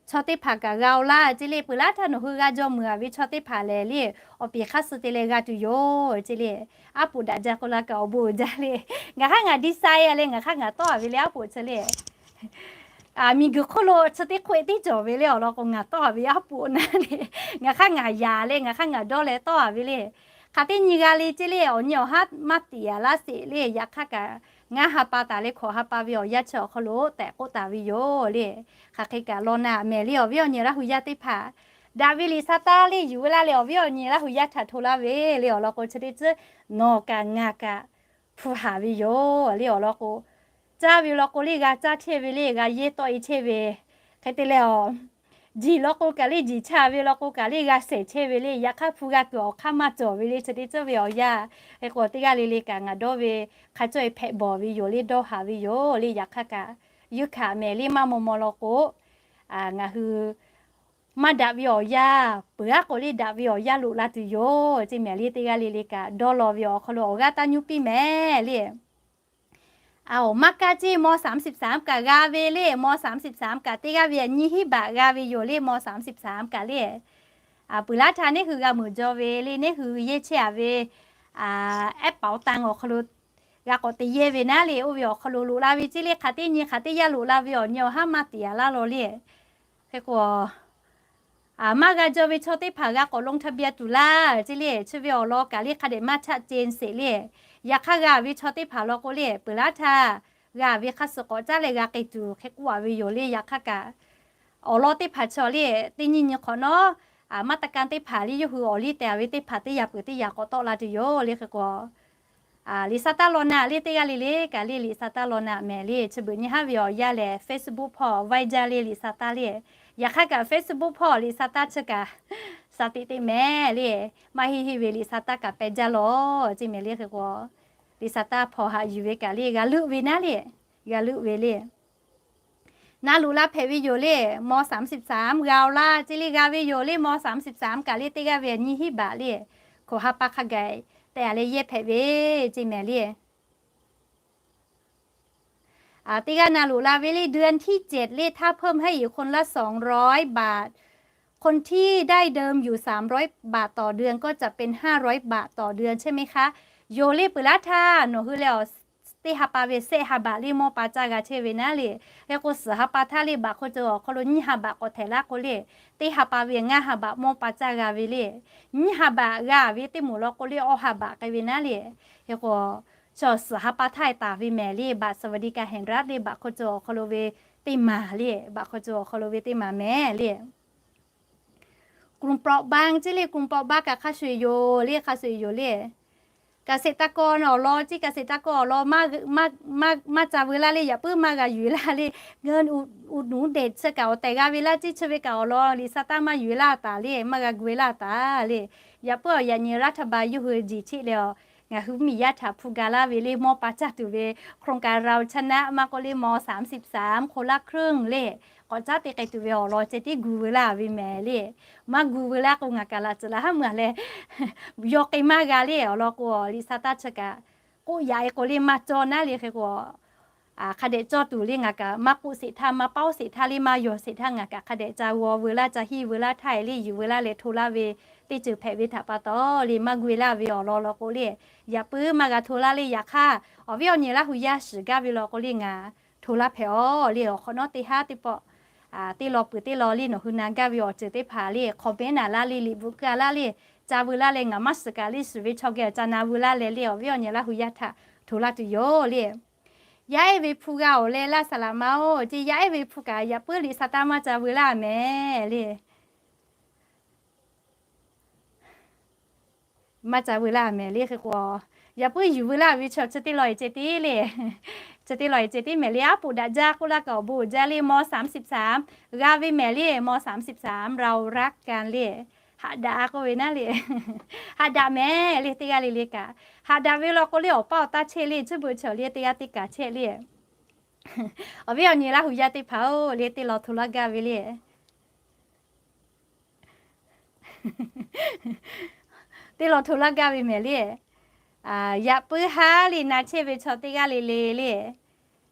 chaw teˇ hpaˍ kaꞈ g'a-o laˇ ceˇ le. Peuˬ laˇ htaˇ nawˬ hui g'a jaw muiˬ a ve chaw teˇ hpaˍ lehˬ le awˬ piˍ hk'aˇ suh te leh g'a tuˬ yoˬ ceˇ le. Aˉ poꞈ daꞈ jaˇ k'oˆ la kaꞈ awˬ bon uiˍ jaˇ le. Ngaˬ hk'aˇ ngaˬ ดีไซน์ a le ngaˬ hk'aˇ ngaˬ tawˆ a ve le aˉ poꞈ chi le. Miˬguiˬ hk'oˆ lo chi teˇ hk'oˆ e teˇ cawˬ ve le awˬ lawn k'o ngaˬ tawˆ a ve aˉ poꞈ na le. Ngaˬ hk'aˇ ngaˬ yaꞈ leh ngaˬ hk'aˇ ngaˬ dawˇ leh tawˆ a ve le. Hk'aˬ teˇ nyi g'a le ceˇ le awˬ nyi awˬ haˉ maˇ tiˍ a laˇ sheˍ le. Yaꞈ hk'aˇ kaꞈ ngaˇ ha pa taˍ leh hkawꞈ ha pa ve awˬ yanˇ chi awˬ hk'aw lo tehꞈ k'oˆ taˍ ve yoˬ le. Hk'aˬ hk'e kaꞈ law na mehˍ le awˬ viˉ awˬ nyi Laˇ hu yaˇ teˇ hpaˍ. Daꞈ ve Liꞈ hk'aˬ htaˆ le yuˬ ve laˇ leh awˬ viˉ awˬ nyi Laˇ hu yaˇ htaꞈ hto laˇ ve le awˬ lawn k'o chi teˇ tcuhˉ nawˬ kaꞈ ngaˬ kaꞈ hpu haˍ ve yoˬ le awˬ lawn k'o, caˇ ve law k'o le g'a caˇ chehˇ ve le g'a yehˇ tawˆ e chehˇ ve. Hk'e te leh awˬ jiˬ law k'o kaꞈ le jiˬ chaˇ ve law k'o kaꞈ le g'a shehˍ chehˇ ve le. Yaꞈ hk'aˇ hpu g'a kuiˬ awˬ hk'aˇ maˇ cawˬ ve le chi teˇ tcuhˉ ve awˬ yanˇ. Hk'e k'o teˇ g'aˇ le le kaꞈ ngaˬ dawˇ ve hk'a cawˇ e hpehꞈ bawˬ ve yoˬ le dawˇ haˍ ve yoˬ le. Yaꞈ hk'aˇ kaꞈ yuˇ hkanˍ mehˍ le maˇ maw maw law k'o ngaˬ hui maˇ daꞈ ve awˬ yanˇ peuˬ aˉ k'o le daꞈ ve awˬ yanˇ loꞈ la tuˬ yoˬ ceˇ mehˍ le. Teˇ g'aˇ le le kaꞈ dawˇ law ve awˬ hk'aw lo awˬ g'aˇ taˇ nyuˇ piˇ mehˍ le. Aˬ, maˇ kaˇ ceˇ ม.สามสิบสาม kaꞈ g'a ve le ม.สามสิบสาม kaꞈ teˇ g'aˇ ve nyiˇ hinˉ baꞈ g'a ve yoˬ le ม.สามสิบสาม kaꞈ le. Peuˬ laˇ htaˇ neˇ hui g'a meuꞈ jaw ve le neˇ hui yehˇ chehˇ a ve แอปเป๋าตัง awˬ hk'aw lo g'a k'awꞈ te yehˇ ve naˉ le. Oˇ ve awˬ hk'aw lo loꞈ la ve ceˇ le, hk'aˬ teˇ nyi hk'aˬ teˇ yanˇ loꞈ la ve awˬ nyi awˬ haˉ maˇ tiˍ a laˇ law le. Hk'e k'o, maˇ g'a jaw ve chaw teˇ hpaˍ g'a k'awꞈ ลงทะเบียน tuˬ laˇ ceˇ le. Chi ve awˬ lawn kaꞈ le hk'a dehꞈ maˇ ชัดเจน sheˍ le. Yaꞈ hk'aˇ g'a ve chaw teˇ hpaˍ law k'o le, peuˬ laˇ htaˇ g'a ve hk'a suh k'awꞈ caˉ leh g'a k'ai tuˬ hk'e k'oˆ a ve yoˬ le. Yaꞈ hk'aˇ kaꞈ awˬ lawn teˇ hpaˍ chaw le, teˇ nyi nyi hk'awꞈ nawˉ, maˇ taˇ kanˇ teˇ hpaˍ le yawˇ hui awˬ liˇ te a ve teˇ hpaˍ teˇ yaꞈ peuˬ teˇ yaꞈ k'awꞈ tawˆ la tuˬ yoˬ le. Hk'e k'o, Liꞈ sa taˇ law na le teˇ g'aˇ le le kaꞈ le, Liꞈ sa taˇ law na mehˍ le. Chi beuꞈ nyi haˉ ve awˬ yanˇ lehˬ Facebook hpawˇ Viber le Liꞈ sa taˇ le. Yaꞈ hk'aˇ kaꞈ Facebook hpawˇ Liꞈ sa taˇ chi kaꞈ สติ teˇ mehˍ le. Maˇ heˆ heˆ ve Liꞈ sa taˇ kaꞈ peh jaˇ law ceˇ mehˍ le. Hk'e k'o, Liꞈ sa taˇ hpawˇ haꞈ yuˬ ve kaꞈ le g'a leuˆ ve naˉ le, g'a leuˆ ve le. Na loꞈ la hpehꞈ ve yoˬ le, ม.สามสิบสาม g'a-o laˇ ceˇ le. G'a ve yoˬ le, ม.สามสิบสาม kaꞈ le teˇ g'aˇ ve nyiˇ hinˉ บาท le, hkoꞈ ha pa hk'a gaˬ tehꞈ a leh yehˇ hpehꞈ ve ceˇ mehˍ le. Teˇ g'aˇ na loꞈ la ve le, เดือนที่เจ็ด le ถ้าเพิ่มให้อีกคนละสองร้อยบาท คนที่ได้เดิมอยู่สามร้อยบาทต่อเดือนก็จะเป็นห้าร้อยบาทต่อเดือนใช่ไหมคะ Yoˬ le peuˬ laˇ htaˇ nawˬ hui leh awˬ teˇ ha pa ve sehˆ ha บาท le mawˇ pa caˇ g'a chehˇ ve naˉ le. Hk'e k'o suhˍ ha pa htaˇ le บาท hk'aw cawˬ awˬ hk'aw lo nyiˇ ha บาท k'awꞈ htehꞈ laˇ k'o le, teˇ ha pa ve ngaˇ ha บาท mawˇ pa caˇ g'a ve le. Nyiˇ ha บาท g'a ve teˇ moˍ law k'o le awˇ ha บาท k'ai ve naˉ le. Hk'e k'o, chaw suhˍ ha pa htaˇ e taˍ ve mehˍ le, บัตรสวัสดิการแห่งรัฐ le บาท hk'aw cawˬ awˬ hk'aw lo ve teˇ maˬ le, บาท hk'aw cawˬ awˬ hk'aw lo ve teˇ maˬ mehˍ le. กลุ่มเปราะบาง ceˇ le, กลุ่มเปราะบาง kaꞈ hk'a shuˍ yoˬ le, hk'a shuˍ yoˬ le. เกษตรกร awˬ lawn ceˇ, เกษตรกร awˬ lawn maˇ ca veu laˇ le, yaꞈ puiˉ maˇ g'a yuˬ laˇ le. เงินอุดหนุนเด็ก chi kaꞈ awˬ tehˬ g'a ve laˇ ceˇ, chi ve kaꞈ awˬ lawn Liꞈ sa taˇ maˇ yuˬ e laˇ taˍ le, maˇ g'a gu e laˇ taˍ le. Yaꞈ puiˉ awˬ yaꞈ nyi รัฐบาล yawˇ hui jiˬ cheˆ leh a, ngaˬ hui miˬ yaˇ htaꞈ hpu ga laˇ ve le, mawˇ pa caˇ tuˬ ve โครงการเราชนะ maˇ k'oˆ le ม.สามสิบสาม คนละครึ่ง le, k'awꞈ caˉ te k'ai tuˬ ve awˬ lawn ceh tiˉ gu veu laˇ ve mehˍ le. Maˇ gu veu laˇ k'o ngaˬ kaꞈ laꞈ tcuhˍ laꞈ haˉ meuˬ leh, yawˇ k'ai maˇ g'a le awˬ lawn k'o, Liꞈ sa taˇ chi kaꞈ k'oˆ yaꞈ e k'o le maˇ cawˇ naˉ le. Hk'e k'o, hk'a dehꞈ cawˇ tuˬ le ngaˬ kaꞈ maˇ k'oˆ sheˍ htaˇ, maˇ paoˉ sheˍ htaˇ le, maˇ yawˬ sheˍ htaˇ ngaˬ kaꞈ hk'a dehꞈ ca g'aw veu laˇ, ca hiˇ veu laˇ htaˇ e le yuˬ veu laˇ leh hto laˇ ve teˇ ceuˬ hpehꞈ ve htaꞈ pa taw le maˇ gu e laˇ ve awˬ lawn law k'o le, yaꞈ puiˉ maˇ g'a hto laˇ le. Yaꞈ hk'aˇ awˬ viˉ awˬ nyi Laˇ hu yaˇ shiˍ gaˇ ve law k'o le ngaˬ hto laˇ hpehꞈ aw le. Awˬ hk'awꞈ nawˉ teˇ haˉ teˇ pawˆ teˇ law peuˬ teˇ law le nawˬ hui na gaˇ ve awˬ ceuˬ teˇ hpaˍ le comment naˍ laˇ le, liꞈ bvuhꞈ keu laˇ le, ca veu laˇ leh ngaˬ maˇ shiˍ kaꞈ le shiˍ ve chaw geh ca na veu laˇ leh le awˬ viˉ awˬ nyi Laˇ hu yaˇ htaꞈ hto laˇ tuˬ yoˬ le. Yaˇ ehˉ ve hpu g'a awˬ leh laˇ saˍ laꞈ ma-oˬ ceˇ, yaˇ ehˉ ve hpu kaꞈ yaꞈ puiˉ Liꞈ sa taˇ maˇ ca veu laˇ mehˍ le. Maˇ ca veu laˇ mehˍ le. Hk'e k'o, yaꞈ puiˉ yuˬ veu laˇ ve chaw chi teˇ law e ceh tiˉ le, chi teˇ law e ceh tiˉ mehˍ le. Aˉ poꞈ daꞈ jaˇ k'oˆ laˇ kaꞈ awˬ bon uiˍ jaˇ le, ม.สามสิบสาม g'a ve mehˍ le, ม.สามสิบสาม เรารักกัน le. Haꞈ daꞈ k'oˆ ve naˉ le, haꞈ daꞈ mehˍ le. Teˇ g'aˇ le le kaꞈ haꞈ daꞈ ve law k'o le awˬ paˇ awˬ taˇ chehˇ le, chi beuꞈ chaw le teˇ g'aˇ teˇ kaꞈ chehˇ le. Awˬ viˉ awˬ nyi Laˇ hu yaˇ teˇ hpaˍ-oˬ le, teˇ law hto laˇ gaˇ ve le. Teˇ law hto laˇ gaˇ ve mehˍ le. Yaꞈ puiˉ haˉ le na chehˇ ve chaw teˇ g'aˇ le le le,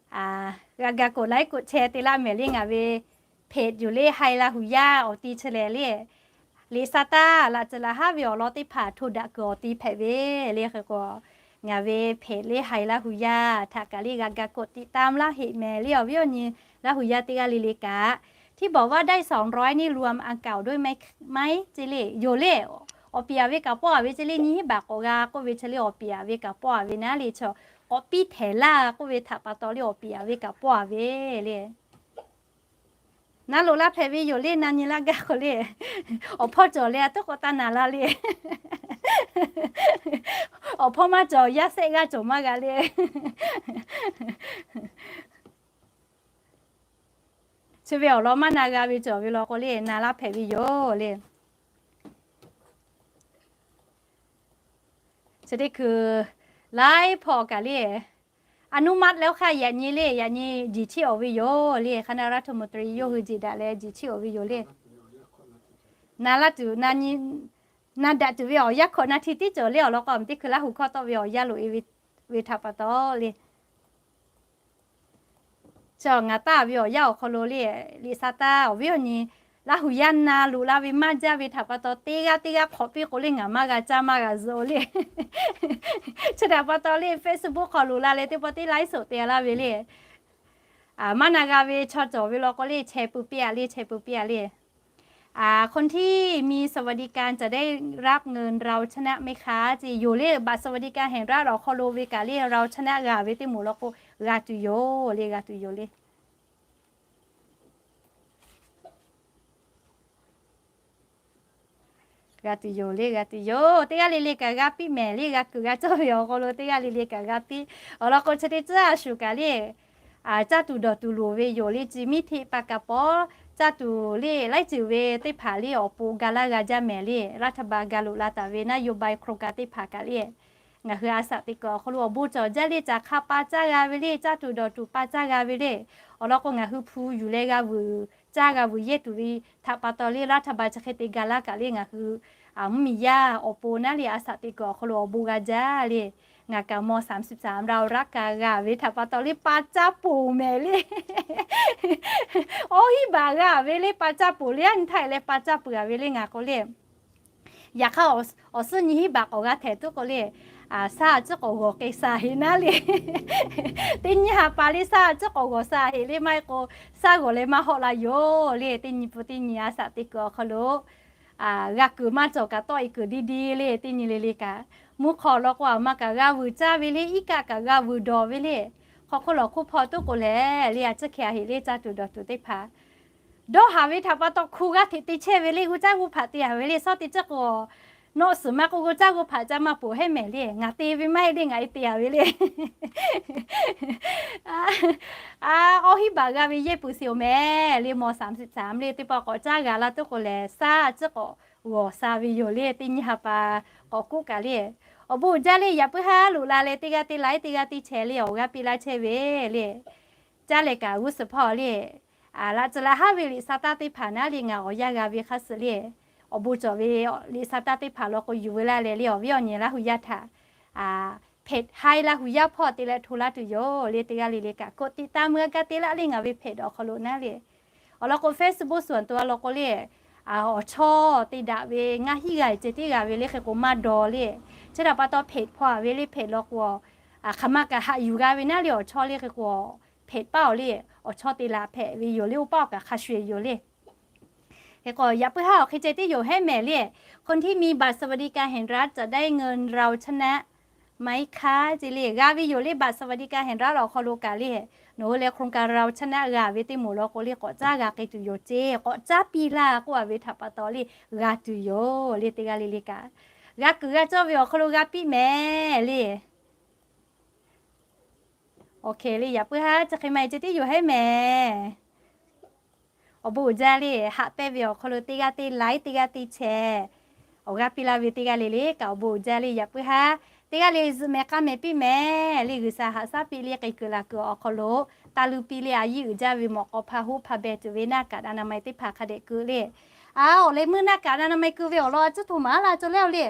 g'a ga กดไลค์ กดแชร์ te laˇ mehˍ le. Ngaˬ ve เพจ yoˬ le, Hai Laˇ hu yaˇ awˬ ti chi lehˬ le, Liꞈ sa taˇ laꞈ tcuhˍ laꞈ haˉ ve awˬ lawn teˇ hpaˍ hto daꞈ kuiˬ awˬ ti hpehꞈ ve le. Hk'e k'o, ngaˬ ve เพจ le Hai Laˇ hu yaˇ htaꞈ kaꞈ le g'a ga กดติดตาม laˇ heꞈ mehˍ le. Awˬ viˉ awˬ nyi Laˇ hu yaˇ teˇ g'aˇ le le kaꞈ, ที่บอกว่าได้สองร้อยนี่รวมอันเก่าด้วยไหม ceˇ le, yoˬ le. Awˬ piˍ a ve kaꞈ pawˆ a ve ceˇ le, nyiˇ hinˉ บาท k'awꞈ g'a k'oˆ ve chi le, awˬ piˍ a ve kaꞈ pawˆ a ve naˉ le, chaw k'awꞈ piˇ htehˍ laˇ k'oˆ ve htaꞈ pa taw le awˬ piˍ a ve kaꞈ pawˆ a ve le. Na loꞈ laˇ hpehꞈ ve yoˬ le, na nyi laˇ gaˇ k'o le, awˬ hpawˇ cawˬ leh a tuˉ k'awꞈ taˇ na laˇ le. Awˬ hpawˇ maˇ cawˬ, yaˇ sehˆ g'aˇ cawˬ maˇ g'a le. Chi ve awˬ lawn maˇ na g'a ve cawˬ ve law k'o le, na laˇ hpehꞈ ve yoˬ le. Chi teˇ hkui laiˉ hpawˇ kaꞈ le, อนุมัติแล้วค่ะ yaꞈ nyi le, yaꞈ nyi jiˬ chiˆ awˬ ve yoˬ le. คณะรัฐมนตรี yawˇ hui jeˬ daꞈ leh jiˬ chiˆ awˬ ve yoˬ le. Na laˇ tuˬ, na daꞈ tuˬ ve awˬ yanˇ hkawꞈ na hti tiˉ cawˬ le. Awˬ lawn k'o, teˇ hkui Laˇ hu hkawˇ tawˆ ve awˬ yanˇ loꞈ e ve htaꞈ pa taw le, chi ngaˬ taˇ ve awˬ yanˇ awˬ hk'aw lo le, Liꞈ sa taˇ awˬ viˉ awˬ nyi Laˇ huˍ yaˇ na loꞈ la ve maˇ jaˇ ve htaꞈ pa taw, teˇ g'aˇ teˇ g'aˇ hk'awꞈ piˇ k'o le, ngaˬ maˇ g'a caˇ maˇ g'a zuhꞈ le. Chi htaꞈ pa taw le, Facebook hk'aw loꞈ la leh teˇ pawˆ teˇ ไลฟ์สด te la ve le. Maˇ na g'a ve chaw cawˬ ve law k'o le, แชร์ peuˬ piˇ-a le, แชร์ peuˬ piˇ-a le. คนที่มีสวัสดิการจะได้รับเงินเราชนะไหมคะ ce yoˬ le. บัตรสวัสดิการแห่งรัฐ awˬ hk'aw lo ve kaꞈ le, เราชนะ g'a ve teˇ moˍ law k'o, g'a tuˬ yoˬ le, g'a tuˬ yoˬ le. G'a tuˬ yoˬ le, g'a tuˬ yoˬ. Teˇ g'aˇ le le kaꞈ g'a piˇ mehˍ le, g'a kuiˬ g'a cawˇ ve awˬ hk'aw lo teˇ g'aˇ le le kaꞈ g'a piˇ. Awˬ lawn k'o, chi teˇ tcuhˉ a shuˍ kaꞈ le, caˇ tuˬ dawˬ tuˬ loˍ ve yoˬ le. Chi miˇ hteˆ pa kaꞈ pawˆ caˇ tuˬ le, laiˉ ceuˬ ve teˇ hpaˍ le awˬ pon ga laˇ g'a jaˇ mehˍ le. รัฐบาล ga loꞈ la taˍ ve นโยบาย โครงการ teˇ hpaˍ kaꞈ le, ngaˬ hui a shaꞈ teꞈ kuiˬ awˬ hk'aw lo awˬ bon cawˬ jaˇ le. Caˍ hk'a pa caˇ g'a ve le, caˇ tuˬ dawˬ tuˬ pa caˇ g'a ve le. Awˬ lawn k'o, ngaˬ hui hpu yuˬ leh g'a vuiˬ caˇ g'a vuiˬ yehˇ tuˬ ve htaꞈ pa taw le, รัฐบาล chi hk'e te ga laˇ kaꞈ le, ngaˬ hui mvuhˇmiˬ yaˇ awˬ pon naˉ le a shaꞈ teꞈ kuiˬ awˬ hk'aw lo awˬ bon g'a jaˇ le. Ngaˬ kaꞈ ม.สามสิบสาม เรารัก kaꞈ g'a ve htaꞈ pa taw le, pa caˇ poˬ mehˍ le. Awˇ hiˉ baˬ g'a ve le, pa caˇ poˬ le, a nyi htaˇ leh pa caˇ peuˬ-a ve le ngaˬ k'o le. Yaꞈ hk'aˇ, awˬ suhˉ nyi hiˉ baˬ k'awꞈ g'a htehꞈ tuˉ k'o le, shaˉ a ciˉ k'awꞈ g'awˬ k'ai sha heꞈ naˉ le. Teˇ nyi ha pa le shaˉ a ciˉ k'awꞈ g'awˬ sha heꞈ le, maˇ heˆ k'o shaˉ g'awˬ leh maˇ hawˆ la yoˬ le. Teˇ nyi pun teˇ nyi a shaꞈ teꞈ kuiˬ awˬ hk'aw lo g'a kuiˬ maˇ cawˬ kaꞈ tawˆ-e kuiˬ diˇ diˇ le. Teˇ nyi le le kaꞈ, mvuhˇ hk'aw awˬ lawn k'o, a ma kaꞈ g'a vuiˬ caˇ ve le, iˉ kaˆ kaꞈ g'a vuiˬ dawˬ ve le. Hk'aw hk'oˆ lawˬ hk'oˆ hpaw tuˉ k'o lehˬ le, a ciˉ hkeh a heꞈ le, caˇ tuˬ dawˬ tuˬ teˇ hpaˍ dawˇ haˍ ve htaꞈ pa taw hk'u g'aˇ hteꞈ te chehˇ ve le. G'uˇ caˇ g'uˇ hpaꞈ te haˍ ve le. Shawˉ teˇ ciˉ k'o, nawˆ suhˍ maˇ k'oˆ, g'uˇ caˇ g'uˇ hpaꞈ caˇ maˇ poˬ hehˉ mehˍ le. Ngaˬ te ve maˇ heˆ le, ngaˬ e te haˍ ve le. Awˇ hiˉ baˬ g'a ve yehˇ peuˬ sheˍ-oˬ mehˍ le. ม.สามสิบสาม le teˇ pawˆ k'awꞈ caˇ g'a la tuˉ k'o lehˬ, shaˉ a ciˉ k'awꞈ g'awˬ sha ve yoˬ le. Teˇ nyi ha pa k'awꞈ k'oˆ kaꞈ le, awˬ bon uiˍ jaˇ le. Yaꞈ puiˉ haˉ loꞈ la leh teˇ g'aˇ teˇ ไลฟ์ teˇ g'aˇ teˇ แชร์ le awˬ g'aˇ piˇ laˇ chehˇ ve le. Caˇ leh kaꞈ g'uˇ suhˍ hpawˇ le, laꞈ tcuh laꞈ haˉ ve liꞈ sa taˇ teˇ hpaˍ naˉ le ngaˬ awˬ yanˇ g'a ve hk'a suh le, awˬ bon cawˬ ve liꞈ sa taˇ teˇ hpaˍ law k'o yuˬ ve laˇ leh le, awˬ viˉ awˬ nyi Laˇ hu yaˇ htaꞈ เพจ Hi Laˇ hu yaˇ hpawˇ te leh hto laˇ tuˬ yoˬ le. Teˇ g'aˇ le le kaꞈ กดติดตาม muiˬ a kaˇ te laˇ le ngaˬ ve เพจ awˬ hk'aw lo naˉ le. Awˬ lawn k'o Facebook suhˍ tuˬ a law k'o le, awˬ chawˇ te daꞈ ve ngaˇ hinˉ g'a ceh tiˉ g'a ve le hk'e k'o maˇ daw le. Chi htaꞈ pa taw เพจ hpawˇ a ve le, เพจ law k'o, hk'aˬ ma kaꞈ haꞈ yuˬ g'a ve naˉ le awˬ chawˇ le hk'e k'o, เพจ paˇ awˬ le, awˬ chawˇ te la hpehꞈ ve yoˬ le. Oˇ paˇ awˬ kaꞈ hk'a shuˍ yoˬ le. Hk'e k'o yaꞈ puiˉ haˉ awˬ hk'e ceh tiˉ yoˬ hehˉ mehˍ le. คนที่มีบัตรสวัสดิการแห่งรัฐจะได้เงินเราชนะ ไหมคะ ce le g'a ve yoˬ le. บัตรสวัสดิการแห่งรัฐ awˬ hk'aw lo kaꞈ le, nawˬ hui leh โครงการเราชนะ g'a ve teˇ moˍ law k'o le, k'awꞈ caˇ g'a k'ai tuˬ yoˬ ce, k'awꞈ caˇ piˇ laˇ k'oˆ a ve htaꞈ pa taw le, g'a tuˬ yoˬ le. Teˇ g'aˇ le le kaꞈ g'a kuiˬ g'a cawˇ ve awˬ hk'aw lo g'a piˇ mehˍ le. Awˬ hk'e le yaꞈ puiˉ haˉ chi hk'e ma e ceh tiˉ yoˬ hehˉ mehˍ. Awˬ bon uiˍ jaˇ le. Haꞈ pehnˇ ve awˬ hk'aw lo teˇ g'aˇ teˇ ไลฟ์ teˇ g'aˇ teˇ แชร์ awˬ g'aˇ piˇ laˇ ve teˇ g'aˇ le le kaꞈ awˬ bon uiˍ jaˇ le. Yaꞈ puiˉ haˉ teˇ g'aˇ le zuhꞈ mehˍ k'aˇ mehˍ piˇ mehˍ le. G'uiˬsha haꞈ shaˉ piˇ le, k'ai kuiˬ laˬ kuiˬ awˬ hk'aw lo taˇ luˇ piˇ le. A yiˇ uiˍ jaˇ ve mawꞈ k'aw hpa hoˆ hpa beh tuˬ ve naˆ kaꞈ อนามัย teˇ hpaˍ hk'a dehꞈ keu le. A, awˬ leh meuˇ naˆ kaꞈ อนามัย keu ve awˬ lawn a cuˉ htoꞈ ma laˇ cawˇ leh le.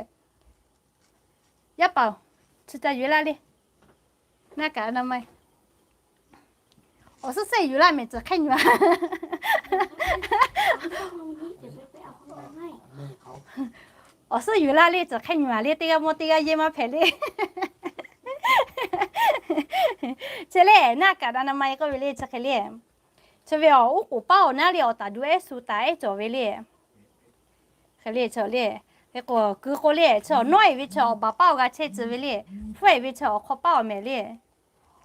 Yaˇ paˍ-oˬ, chi ca yuˬ laˇ le. Naˆ kaꞈ อนามัย awˬ suhˉ suhˉ yuˬ laˇ mehˍ, cawˬ hk'e nyi a. Awˬ suhˉ yuˬ laˇ le, cawˬ hk'e nyi a le. Teˇ g'aˇ mawˇ teˇ g'aˇ yehˇ maˇ hpehꞈ le. Chi le, naˆ kaꞈ อนามัย k'oˆ ve le chi hk'e le. Chi ve awˬ uˉ k'oˍ paˉ awˬ naˉ le awˬ taˍ du ehˉ su taˍ ehˉ cawˬ ve le. Hk'e le, chaw le, hk'e k'o keu k'o le, chaw nawˉ-e ve chaw awˬ baˬ paˉ awˬ g'a chehˇ tcuh ve le. Hpfuhˇ-e ve chaw awˬ hk'aw paˉ awˬ mehˍ le.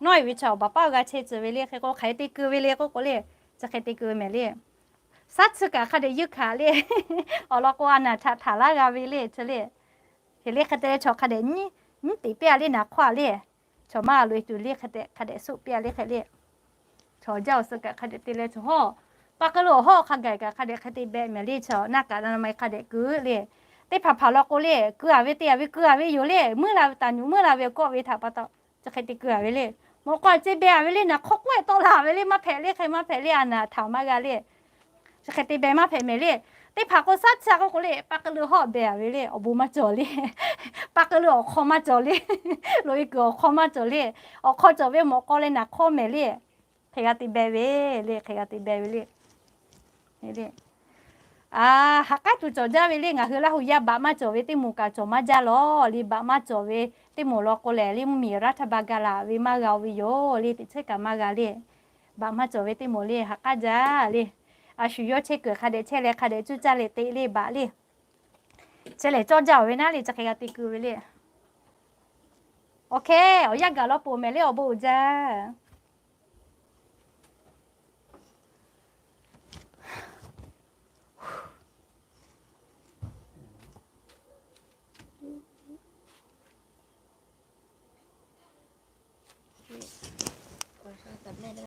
Nawˉ-e ve chaw awˬ baˬ paˉ awˬ g'a chehˇ tcuh ve le. Hk'e k'o hk'aˬ hk'e te keu ve le k'oˆ k'o le, chi hk'e te keu mehˍ le. Shaˉ chi kaꞈ hk'a dehꞈ yeunˇ hkanˍ le. Awˬ lawn k'o a naˍ htaꞈ htaˍ laˇ g'a ve le chi le. Hk'e le hk'e te leh chaw hk'a dehꞈ nyiˉ teꞈ piˇ a le, naˍ hk'awˇ a le. Chaw maˇ loꞈ-e tuˬ le, hk'e te hk'a dehꞈ soˆ piˇ a le hk'e le. Chaw jaˇ awˬ suh kaꞈ hk'a dehꞈ te leh chaw hawˇ, pa k'ai lo awˬ hawˇ hk'a gaˬ kaꞈ hk'a dehꞈ hk'e te beh mehˍ le. Chaw naˆ kaꞈ อนามัย hk'a dehꞈ keu le. Teˇ hpaˍ hpaˍ law k'o le, keu a ve te a ve keu a ve yoˬ le. Meuˇ la ve taˍ nuˬ meuˇ la ve kawˆ ve htaꞈ pa taw, chi hk'e te keu a ve le. Mawꞈ k'aw ceh beh a ve le, naˍ hk'awˇ k'oˆ-e tawˆ la ve le, maˇ hpehꞈ le, hk'e maˇ hpehꞈ le, a naˍ htaˍ maˇ g'a le. Chi hk'e te beh maˇ hpehꞈ mehˍ le. Teˇ hpaˍ k'o shaˉ chi a k'oˆ k'o le, pa k'ai lo hawˇ beh a ve le, awˬ bon maˇ cawˬ le. Pa k'ai lo awˬ hk'aw maˇ cawˬ le. Loꞈ-e kuiˬ awˬ hk'aw maˇ cawˬ le. Awˬ hk'aw cawˬ ve mawꞈ k'aw leh naˍ hk'awˇ mehˍ le. Hk'e g'a te beh ve le, hk'e g'a te beh ve le. A, ha k'aˉ tuˬ cawˬ jaˇ ve le. Ngaˬ hui Laˇ hu yaˇ baꞈ maˇ cawˬ ve teˇ moˍ kaꞈ cawˬ maˇ jaˇ lawˬ le. Baꞈ maˇ cawˬ ve teˇ moˍ law k'o lehˬ le, mvuhˇmiˬ raˇ htaˇ ba ga laˬ ve maˇ g'a-o ve yoˬ le. Teꞈ chehˇ kaꞈ maˇ g'a le. Baꞈ maˇ cawˬ ve teˇ moˍ le ha k'aˉ jaˇ le. A shu yawˇ chehˇ kuiˬ hk'a dehꞈ chehˇ leh hk'a dehꞈ cuˇ caˇ leh te le baꞈ le. Chehˇ lehˬ cawˇ jaˇ-oˬ ve naˉ le, chi hk'e g'a te keu ve le. Awˬ hk'e, awˬ yanˇ gaˬ law poˬ mehˍ le awˬ bon uiˍ jaˇ.